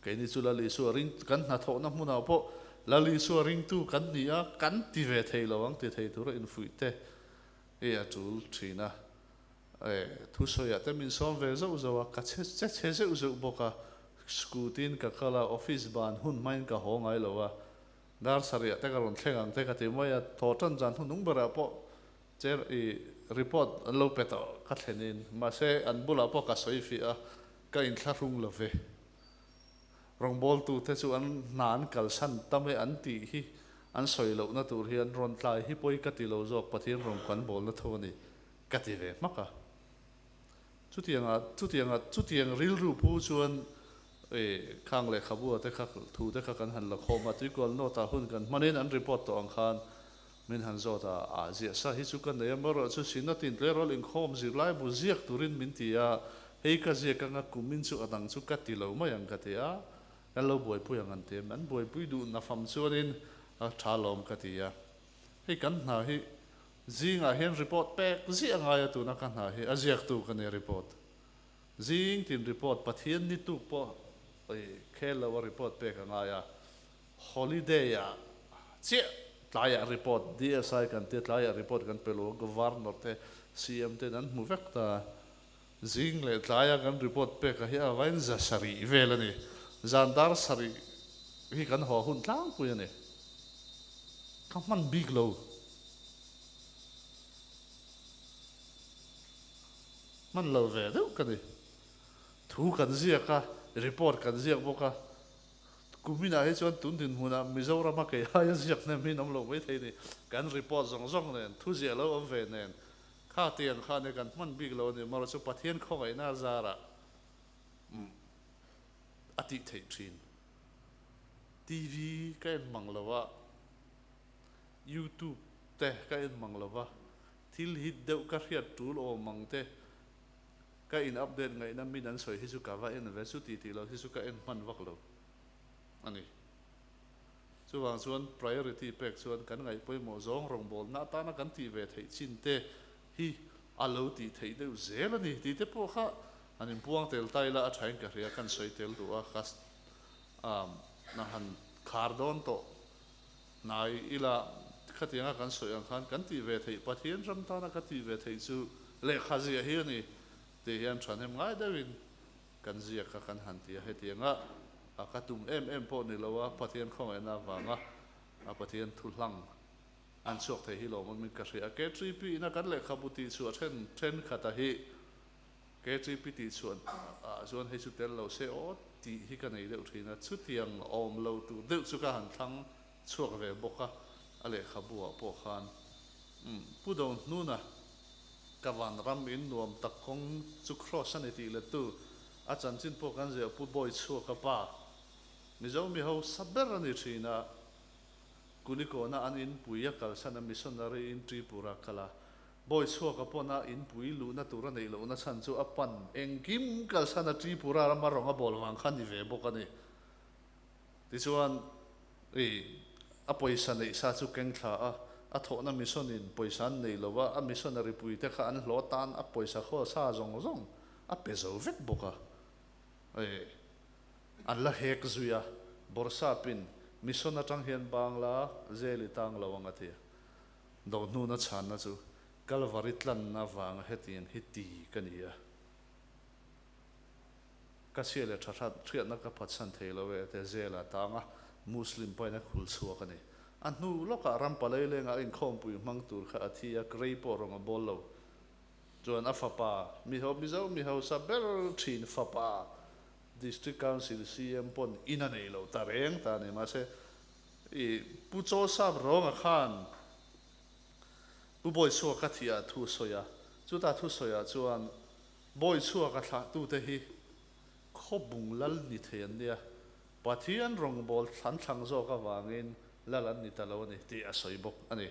keini chu Lal Isua ring kan hnathawhna hmunah pawh Lal Isua ringtu kan ni a, kan ti ve thei lo ang ti thei tura infuih te hi a tul thin a. Thusawiah te min sawm ve zauh zauh a, ka che che che zeuh zeuh bawk a, scooty in ka kal a, office ban hun hmain ka haw ngai lo a, dar sarih te ka rawn thleng ang te ka ti mai a, thaw tan zan hnunung berah pawh chair i report an lo pe tawh ka thlen in, mahse an bulah pawh ka sawi fiah a, ka inthlahrung lo ve. Rawngbawltu te chu an hna an kalsan tam e an tih hi an sawi lohna tur hian rawn tlai hi pawi ka ti lo zawk, Pathian rawn kan bawlna tho a ni. Ka ti ve hmak a. Chutianga, chutianga, chutiang rilru pu chuan e, khang lehkhabu te kha, thu te kha kan han la khawm a, tuikual note ah hun kan hmanin an report tawh ang khan min han zawt a, a ziah sa hi chu ka nei a, marawh chu Synod in tleirawl inkhawm zirlai bu ziak turin min ti a, hei ka ziak anga kumin chu a dang chu ka ti lo mai ang ka ti a, kan lo buaipui ang an ti a, an buaipui duh nafam chuanin a tha lawm ka ti a, hei kan hna hi Zingah hian report pek ziah ngai a tuna ka hna hi a ziaktu ka nia report. Zing tin report Pathian ni tuk pawh i khel lo a report pek a ngai a. Holiday ah chiah tlaiah report DSI kan tia tlaiah report kan pe lo a Governor te CM ten an hmu vek ta. Zing leh tlaia kan report pek a hi a vain za sarih vel a ni. Zan dar sarih hi kan haw hun tlangpui a ni. Ka hman bik lo. Hman lo ve deuh ka ni. Thu kan ziak a, report kan ziak bawk a. Kuminah hi chuan tun dinhmunah Mizorama kei aia ziak hnem hi an awm lo maithei ni. Kan report zawng zawng nen, thu ziah lo awm ve nen, Kha tiang khan e kan hman bik lo a ni, marawh chu Pathian khawngaihna a zarah a tih theih thin. TV ka en mang lo a, YouTube te ka en mang lo va, thil hit deuh ka hriat tul awm ang te ka in update ngaihna min an sawi hi chu ka va en ve, chuti tih lo hi chu ka en hman vak lo a ni. Chuvang chuan priority pek chuan kan ngaih pawimawh zawng rawngbawlna atana kan tih ve theih chin te hi a lo tih theih deuh zel a ni tih te pawh kha han inpuang tel ta ila a thain ka hria, kan sawi tel duh a, ka na han khar dawn tawh hnai ila khatianga kan sawi ang khan kan tih ve theih Pathian ram tana ka tih ve theih chu lehkha ziah hi a ni tih hian thahnem ngai deuhin Kan ziak kha kan han ti a, hetianga a ka tum em em pawh ni lo a, Pathian khawngaihna avanga a Pathian thu hlang an chhuak thei hi lawmawm in ka hria a. KTP ina kan lehkhabu tih chhuah then thenkhat a hi KTP tih chhuah ah chuan hei chu tel lo se aw tih hi ka nei deuh thin a, chutiang awm lo tur deuh chu ka han thlang chhuak ve bawk a, a lehkhabu ah pawh khan umm Pu Dohnuna Ka vanram in nuam tak kawng chu cross a ni tih lettu a chanchin pawh kan ziah Pu Bawi chhuak a pa Mizo mi hausa ber a ni thin a, Kulikawna an inpui a kalsan a missionary in Tripura kal a, Bawi chhuak a pawn a inpui luhna tur a neih lohna chhan chu a pan engkim kalsan a Tripura rama rawng a bawl vang kha ni ve bawk a ni. Tichuan, i, a pawisa neih sa chu keng thla a, a thawhna mission in pawisa an nei lo a, a missionary pui te kha an hlawh tan a pawisa khawl sa zawng zawng a pe zo vek bawk a. I, an la hek zui a, Bawrhsap in mission atang hian Bangla jail i tang lo ang a ti a. Dohnuna chhanna chu Kalvari tlanna vanga hetiang hi ti ka ni a. Ka chhia leh tha hrat hriatna ka phatsan thei lo e te zela tanga Muslim paina khul chhuak a ni. A hnu lawkah ram palei lenga a inkhawmpui hmang tur kha a thi a, grey pawh rawng a bawl lo. Chuan a fapa, Miho Mizo mi hausa ber thin fapa District Council CM pawn in a nei lo ta reng ta a ni. Mahse, i Pu Chaw Sap Rawnga khan Pu Bawichhuaka thiah thu a sawi a, chuta thusawiah chuan Bawi chhuak a thlahtute hi khawbung lal ni thei an nia, Pathian rawngbâwl thlan thlang zawk avângin lal an ni ta lo a ni tih a sawi bawk a ni.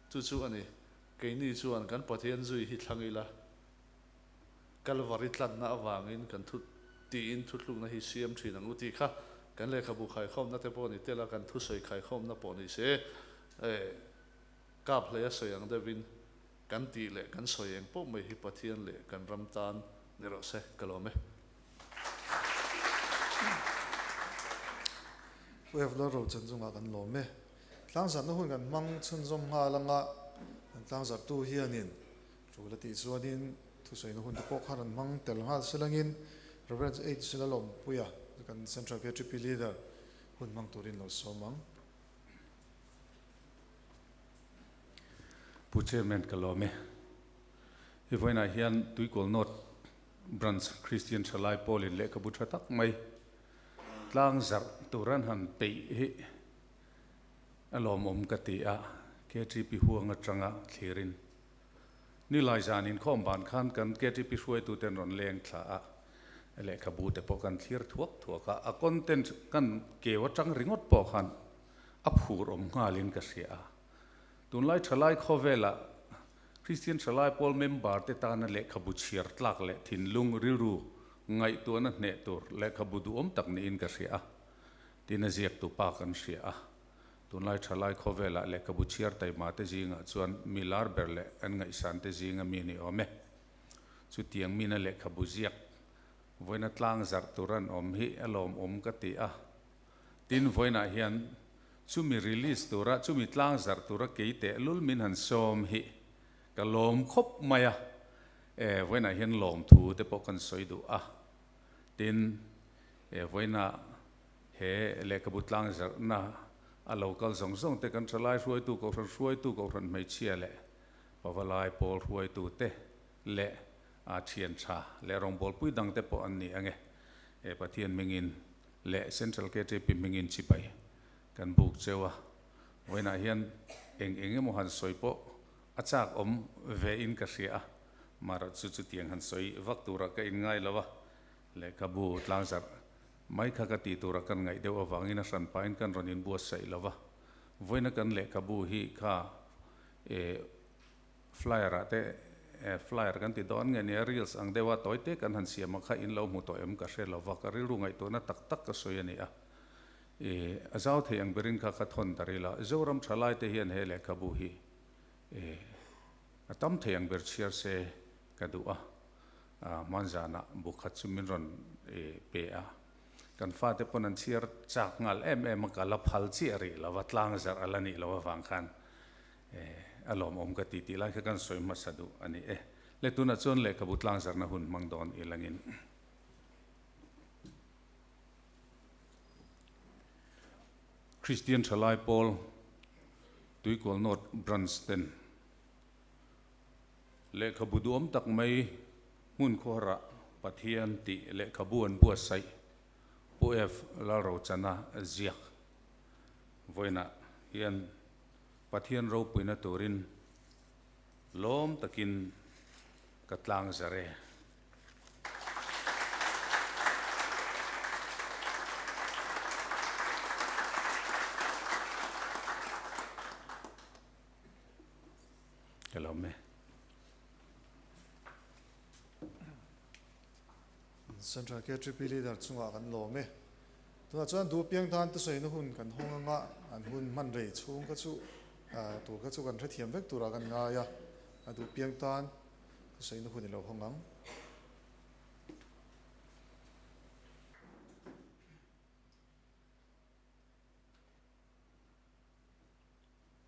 Chu chu a ni, keini chuan kan Pathian zui hi thlang ila, Kalvari tlanna avângin kan thu tiin thutlukna hi siam ṭhin ang u tih kha kan lehkhabu khaikhawmna te pawh ni tel a, kan thusawi khaikhawmna pawh ni se. Kap hlei a sawi ang deuhin kan tih leh kan sawi eng pawh mai hi Pathian leh kan ram tan ni rawh se, ka lawm e. Pu Evler Rochan chungah kan lawm e. Tlangzarhna hun kan hmang chhunzawm nghal anga kan tlangzarhtu hianin tul a tih chuanin thusawiina hun te pawh khan an hmang tel nghal silangin Rev. H. Lalawmpuia kan Central KTP Leader hun hmang turin lo sawm ang. Pu Chairman ka lawm e. He vawiinah hian Tuikawl North Branch Christian Thalai Pawlin lehkhabu tha tak mai tlang zarh tur an han peih hi a lawmawm ka ti a, KTP huang atanga thlirin. Nilai zan inkhawm ban khan kan KTP hruaituten rawn leng thla a, lehkhabu te pawh kan thlir thuak thuak a, a content kan keu atang ringawt pawh khan a phur awm nghalin ka hria a. Tunlai thalai khawvelah Kristian thalai pawl member te tana lehkhabu chhiar tlak leh thinlung rilru ngaihtuahna hneh tur lehkhabu duhawm tak niin ka hria a, tin a ziaktu pa kan hria a. Tunlai thalai khawvelah lehkhabu chhiar taima te zingah chuan mi lar ber leh an ngaihsan te zinga mi ni awm e. Chutiang mina lehkhabu ziak vawiina tlang zarh tur an awm hi a lawmawm ka ti a. Tin, vawiinah hian chumi release tura, chumi tlang zarh tura kei tehlul min han sawm hi ka lawm khawp mai a. E, vawiinah hian lawmthu te pawh kan sawi duh a. Tin, e, vawiinah He lehkhabu tlangzarhna a lo kal zawng zawng te kan thalai hruaitu, kohhran hruaitu, kohhran hmeichhia leh pavalai pawl hruaitu te leh a thian tha leh rawngbawlpui dang te pawh an ni ang e. He Pathian hmingin leh Central KTP hmingin chipai kan buk cheu a, vawiinah hian eng eng emaw han sawi pawh a chak awm ve in ka hria a, marawh chu chutiang han sawi vak turah ka inngai lo a, lehkhabu tlangzarh Mai kha ka tih tura kan ngaih deuh avangin a hran pahin kan rawn inbuatsaih lo va. Vawiina kan lehkhabu hi kha eh flyer ah te eh flyer kan ti dawn nge nia reels ang deuha tawi te kan han siam a kha in lo hmu tawh em ka hre lo va, ka rilru ngaihtuahna tak tak ka sawi a ni a. Eh a zau thei ang berin kha ka thawn ta ril a, Zoram thalai te hian he lehkhabu hi eh a tam thei ang ber chhiar se ka duh a. Hman zanah bu khat chu min rawn pe a, kan fate pawn an chhiar chak nghal em em a, ka la phal chiah rih lo va, tlang zarh a la nih loh avang khan a lawmawm ka ti tih lai kha kan sawi hmasa duh a ni e. Le tunah chuan lehkhabu tlang zarhna hun hmang dawn i langin. Kristian Thalai Pawl Tuikual North Branch ten Lehkhabu duhawm tak mai hmun khawharah Pathian tih lehkhabu an buatsaih Pu F. Lalrochana ziak vawiinah hian Pathian ropuina turin lawm takin ka tlang zar e. Ka lawm e. Central KTP Leader chungah kan lawm e. Tunah chuan duh piang tan te sawina hun kan hawng anga an hun hman rei chhung kha chu tur kha chu kan hrethiam vek turah kan ngai a, a duh piang tan te sawina hun i lo hawng ang.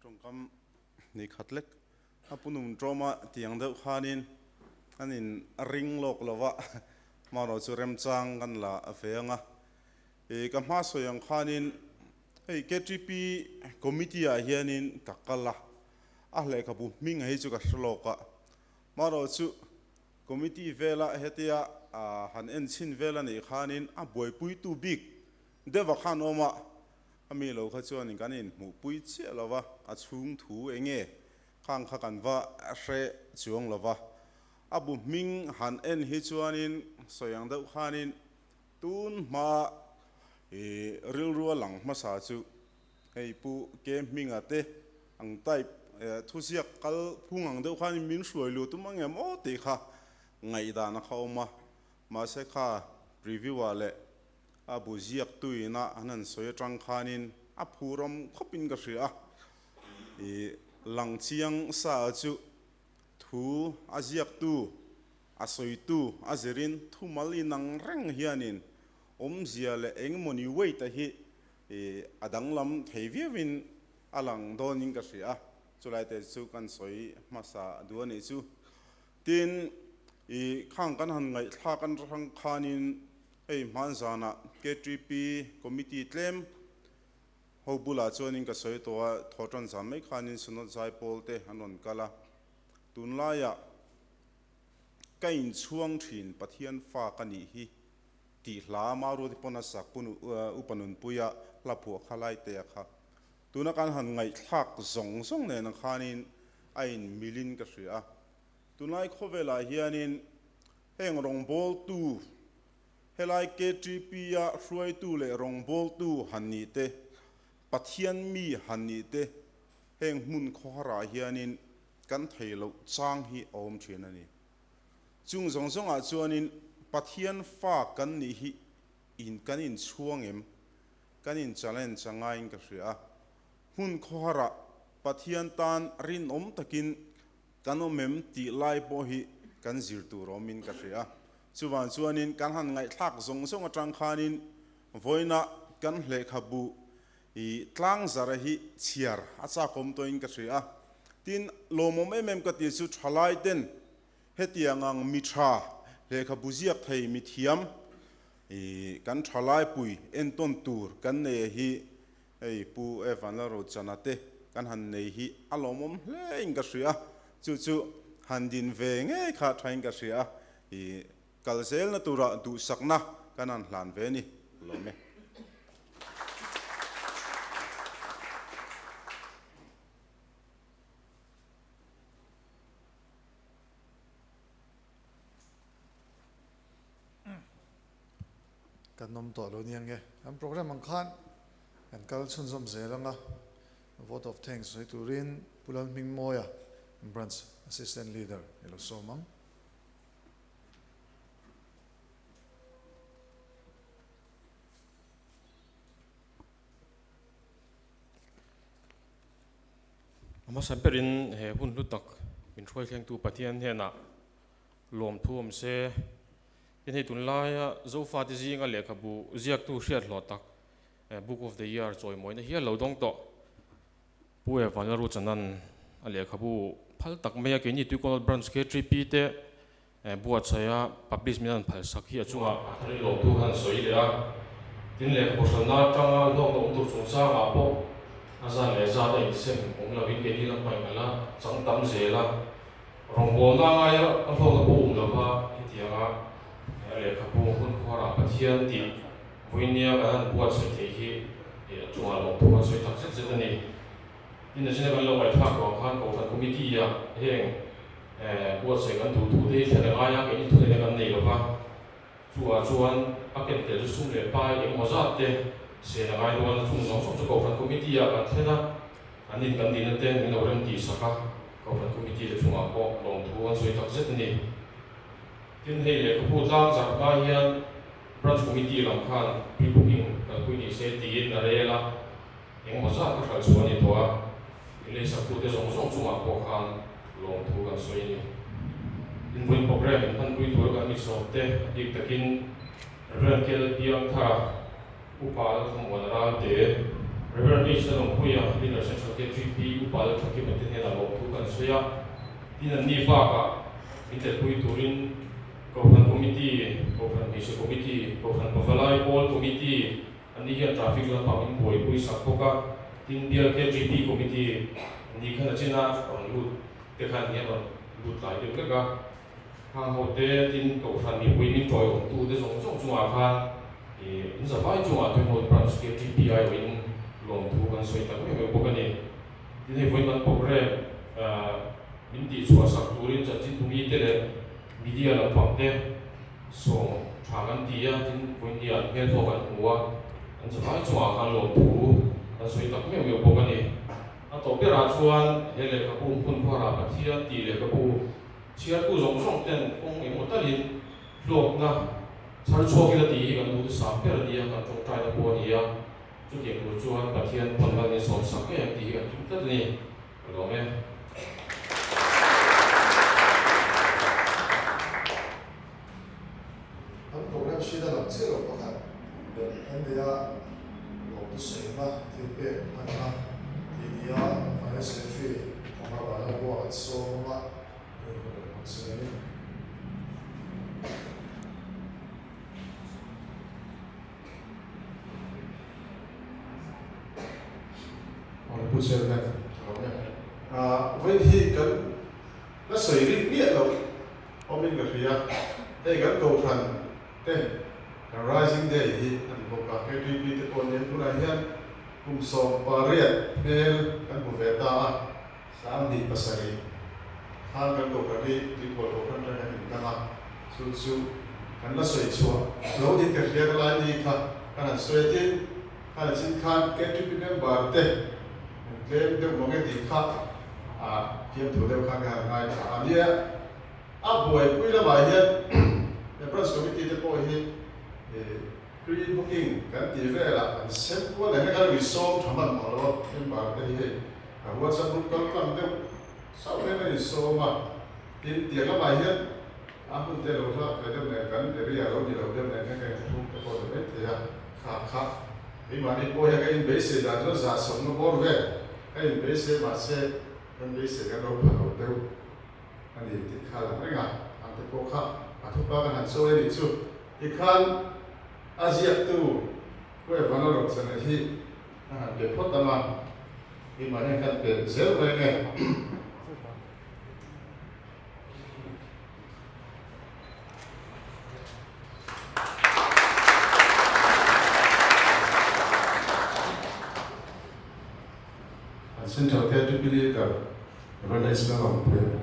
Tawngkam ni khat lek a pu nung tawma tiang deuh khanin an in ring lawk lo va, hmanraw chu remchang kan la ve ang a. Ih ka hma sawi ang khanin hei KTP committee ah hianin ka kal a, a lehkhabu hming hei chu ka hre lawk a, hmanraw chu committee vela hetia han en chhin vel a nih khanin a buaipuitu bik deuh a khan awm a, A mi lo kha chuanin kan inhmuhpui chiah lo va, a chhung thu eng nge khang kha kan va hre chuang lo va. A bu hming han en hi chuanin sawi ang deuh khanin tun hma i rilrua lang hmasa chu hei Pu Ke Hminga te ang type thuziak kal phung ang deuh khanin min hruai lut tum ang em aw tih kha ngaihdan a kha awm a, mahse kha preview ah leh A bu ziak tuina an han sawi atang khanin a phurawm khawpin ka hria a. Ih Lang chiang sa chu thu a ziaktu, a sawitu a zirin thumal inang reng hianin awmzia leh engmawni weight a hi a danglam thei viauin a lang dawnin ka hria a, chulai te chu kan sawi hmasa duh a nih chu. Tin, i khang kan han ngaihthlak an rang khanin hei hmanzanah KTP committee tlem Ho bulah chuanin ka sawi tawh a, thaw tan zan mai khanin Synod Zaipawl te an rawn kal a, tunlaiah ka inchhuang thin Pathian fa ka nih hi tih hla Maruati pawn a sak Upa Nunpuia hla phuah kha lai te a kha. Tuna kan han ngaihthlak zawng zawng nen ang khanin a inmilin ka hria a, tunlai khawvelah hianin heng rawngbawltu Helai KTP-a hruaitu leh rawngbawltu han nih te, Pathian mi han nih te, heng hmun khawharah hianin kan thei loh chang hi a awm thin a ni. Chung zawng zawngah chuanin Pathian fa kan nih hi in kan inchhuang em? Kan in challenge a ngaiin ka hria a. Hmun khawharah Pathian tan rinawm takin kan awm em tih lai pawh hi kan zir tur awmin ka hria. Chuvang chuanin kan han ngaihthlak zawng zawng atang khanin vawiina kan lehkhabu i tlang zara hi chhiar a chakawm tawhin ka hria a. Tin, lawmawm em em ka tih chu thalai ten hetiang ang mi tha lehkhabu ziak thei mi thiam i kan thalai pui entawn tur kan nei hi hei Pu Evan Lalrochana te kan han nei hi a lawmawm hle in ka hria a, chu chu han din ve ngei kha thain ka hria a, i kal zelna tura duhsakna kan han hlan ve ni lawm e. Kan awm tawh lo nia nge. Kan program ang khan kan kal chhunzawm zel anga vote of thanks sawi turin Pu Lalhmingmawia Branch Assistant Leader i lo sawm ang. A hmasa berin he hun hlu tak min hruai thlengtu Pathian hnenah lawmthu awm se. Tin hei tunlaia Zofate zinga lehkhabu ziaktu hriat hlawh tak Book of the Year chawimawina hial lo dawng tawh Pu Evan Lalruchanan a lehkhabu phal tak mai a keini Tuikonot Branch KTP te buatsaia publish min an phalsak hi a chungah a thar in lawmthu khan sawi leh a. Tin lehkhabu hranna atanga hlawkna awm tur chungchangah pawh a zan leh zat a insem awm lovin keini lampang a la chang tam zel a. Rawngbawlna ngaia a hlawkna pawh um lova hetianga a lehkhabu hun khuarah Pathian tih vawinia kan han buatsaih theih hi a chungah lawmthu kan sawi tak zet zet a ni. Tin, a zina kan lo ngaihthlak vang khan Kohhran Committee-ah heng buatsaih kan duh thu te hi thlen a ngai a, keini thuneihna kan nei lova, Chuah chuan a ken tel chu sum leh pai engemaw zat te sen a ngai dawn a, chung zawng zawng chu Kohhran Committee ah kan thlen a, an in kan dihna te min lo rem tih sak a, Kohhran Committee te chungah pawh lawmthu an sawi tak zet a ni. Tin, hei lehkhabu tlang zarh hma hian Branch Committee lam khan pre-booking kalpui ni se tiin a rel a, engemaw zat ka hralh chhuah a ni tawh a, min leisaktute zawng zawng chungah pawh khan lawmthu kan sawi a ni. Invawiin programme in hmanpui tura kan misawm te a bik takin Rev. Kel Piangthara, Upa Lalthamuana Ralte, Rev. H. Lalawmpuia, Leader Central KGP, Upa Lalthakima te hnenah lawmthu kan sawi a. Tin anni bakah min telpui turin Kohhran Committee, Kohhran Hmeichhe Committee, Kohhran Pavalai Pawl Committee, Anni hian traffic lampang in buaipui sak bawk a, tin bial KGP committee ni khan a chin a rawn lut te khan hi a rawn lut tlai deuh vek a, hang ho te tin kohhran mipui min tawi awm tu te zawng zawng chungah khan ih in zavai chungah Tuimawl Branch KGP aiawh in lawmthu kan sawi tak meuh meuh bawk a ni. Tin hei vawiin kan programme min tihchhuah sak turin chanchin tumi te leh media lampang te Sawm tha kan ti a, tin vawinia an hmel pawh kan hmu a, an zavai chungah khan lawmthu kan sawi tak meuh meuh bawk a ni. A tawp berah chuan he lehkhabu hmun khuarah Pathian tih lehkhabu chhiartu zawng zawng ten kawng engemaw talin hlawkna chhar chhuak ila tih hi kan duhte sang ber a ni a, kan tawngtaina pawh a ni a, chutiang tur chuan Pathian pawn lan in sawmsak ngei ang tih hi kan tum tlat a ni. Ka lawm e. Kan program sheet a lang chiah lo pakhat belh kan nei a, lawmtu sawina thil pek hmanna tih ni a, Finance Secretary Omar Vanlalbuang an sawm a, tun hun an hmang si a ni. Awle Pu Chairman, ka lawm e. Vawiin hi kan la sawi rik miah loh awmin ka hria. Hei kan kohhran te kan Rising Day hi a ni bawk a, KTP te pawh nia tunah hian kum 18 hmel kan hmu ve ta a, 27 khan kan kohhran hi Tuikual kohhran atang kan indang a, chu chu kan la sawi chhuah lo niin ka hria ka lai ni kha kan han sawi a tin khan a chin khan KTP member te an tlem deuh mange tih kha a fiamthu deuh khan ka han ngaithla a nia. A buaipui lamah hian he Branch Committee te pawh hi pre-booking kan tih velah kan sem kual leh heng a insawm tha hman mawh lo a, member te hi hei a WhatsApp group kal tlang deuh chauh hian a insawm a, tin tiang lamah hian a hmun te lo hlak ve deuh nen kan area lo ni lo deuh nen hian ka inthlahrung te pawh ni maithei a, kha kha keimahni pawh hian ka inbeisei dan chuan zahsawmna bawr vel ka inbeisei mahse kan beisei kan lo pha lo deuh. A ni tih kha lang reng a, ang te pawh kha a thupa kan han sawi a nih chu. Tikhan a ziaktu Pu Evan a rawn chana hi a han pe phawt ang a, keimah hian kan pe zel mai nge. An Central KTP Leader Rev Lalawmpuia.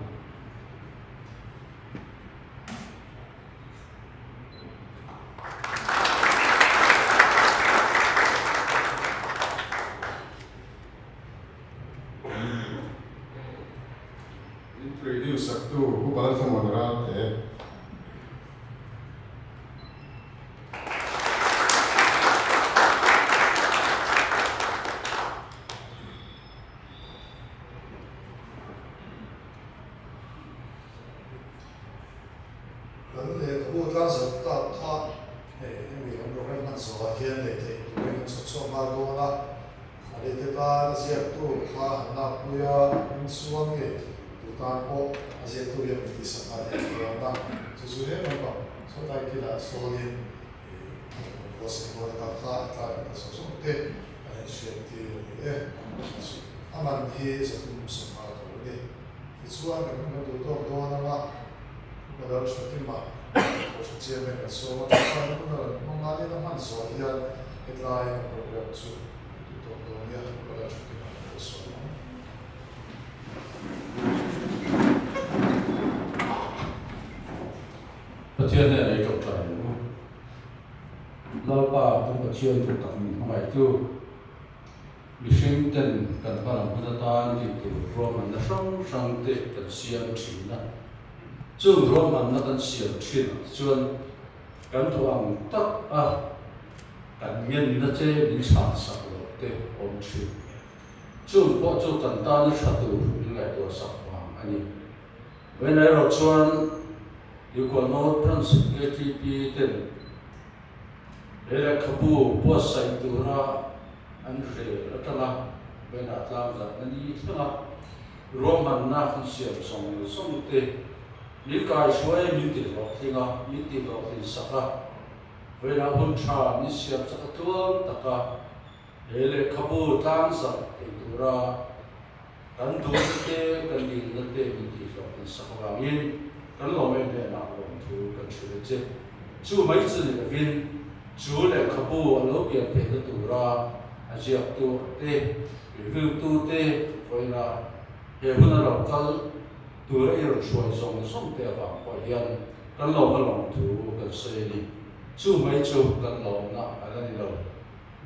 Min preview saktu Pu Balathamon Ralte. Kan lehkhabu tlangzarh tak kha hei hemi kan program hman zawhah hian lei theih turin an chhawp chhuak nghal dawn a, a leite tan a ziaktu kha han lakpui a, hming chuang ngei tu tan pawh a ziaktu hian min tihsak nghal theih dawn a, chu chu he lampang sawtlai kilah sawnin ih a rawn buatsaih dawn a kha kha a tlai kan sawm sawm te an inhriat tir a ni e. A man hi 350 tur a ni. Tichuan kan hun kan duh tawk dawn ang a, Upa Dal Thatima Kohhran Chairman kan sawm a, Thathai hun a rawn hmang a, nila hman zawh hian hetlai kan program chu kan duh tawk dawn nia, Upa Dal Thatima kan lo sawm ang. Pathian hnenah i tawngtai ang u. Lalpa kan Pathian duh tak min hmangaihtu. Mihring ten kan hmalam hun atan tih tur ruahmanna hrang hrang te kan siam thin a. Chung ruahmanna kan siam thin ah te chuan kan duh ang tak a kan ngenna che min chhan sak loh te awm thin. Chung pawh chu kan tana tha tur min ngaihtuah sak vang a ni. Vawiin erawh chuan Equal North Branch KTP ten He lehkhabu buatsaih tura an rel atanga vawiinah tlangzarhna ni thleng a, ruahmanna kan siam zawng zawng te min kaihruai min ti hlawhtling a, min ti hlawhtlin sak a, vawiinah hun tha min siam chak a tluang tak a, he lehkhabu tlangzarh thei tura kan duhna te kan dilna te min tih hlawhtlin sak avangin kan lawm em hnenah lawmthu kan hrilh a che. Chu mai chu ni lovin chu lehkhabu a lo pian theihna tura a ziaktu te, review tu te vawiina he hun a lo kal tura i rawn hruai zawng zawng te avang pawh hian kan lawm a lawmthu kan sawi a ni. Chu mai chu kan lawmna a la ni lo.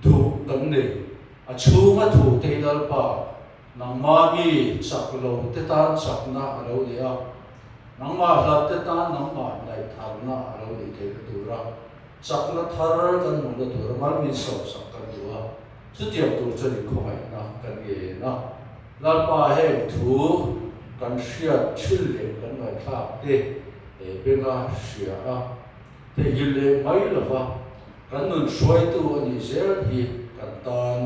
Duh kan nei. A chhunga thu te hi Lalpa, nangma mi chak lo te tan chakna a lo ni a, nangmah hlat te tan nangmah hnaih tharna a lo nih theihna tura chakna thar kan hmuhna tura mal min sawmsak kan duh a, chutiang tur chuan inkhawngaihna kan ngen a. Lalpa heng thu kan hriat thin leh kan ngaihthlak te benga hria a, theihnghilh leh mai lova kan nun hruaitu a nih zel hi kan tan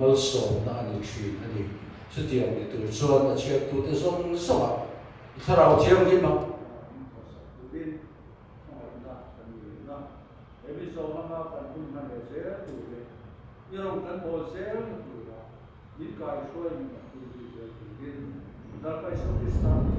malsawmna a ni thin a ni. Chutiang ni tur chuan a chhiattute zawng zawngah i thlarau thianghlim a min thawhsak turin khawngaihna kan ngen a. He mi zawng anga kan hun hman leh zel tur leh i rawn kan bawl zelna tura min kaihruai min a phur zui zel turin Lalpa Isua Krista hming.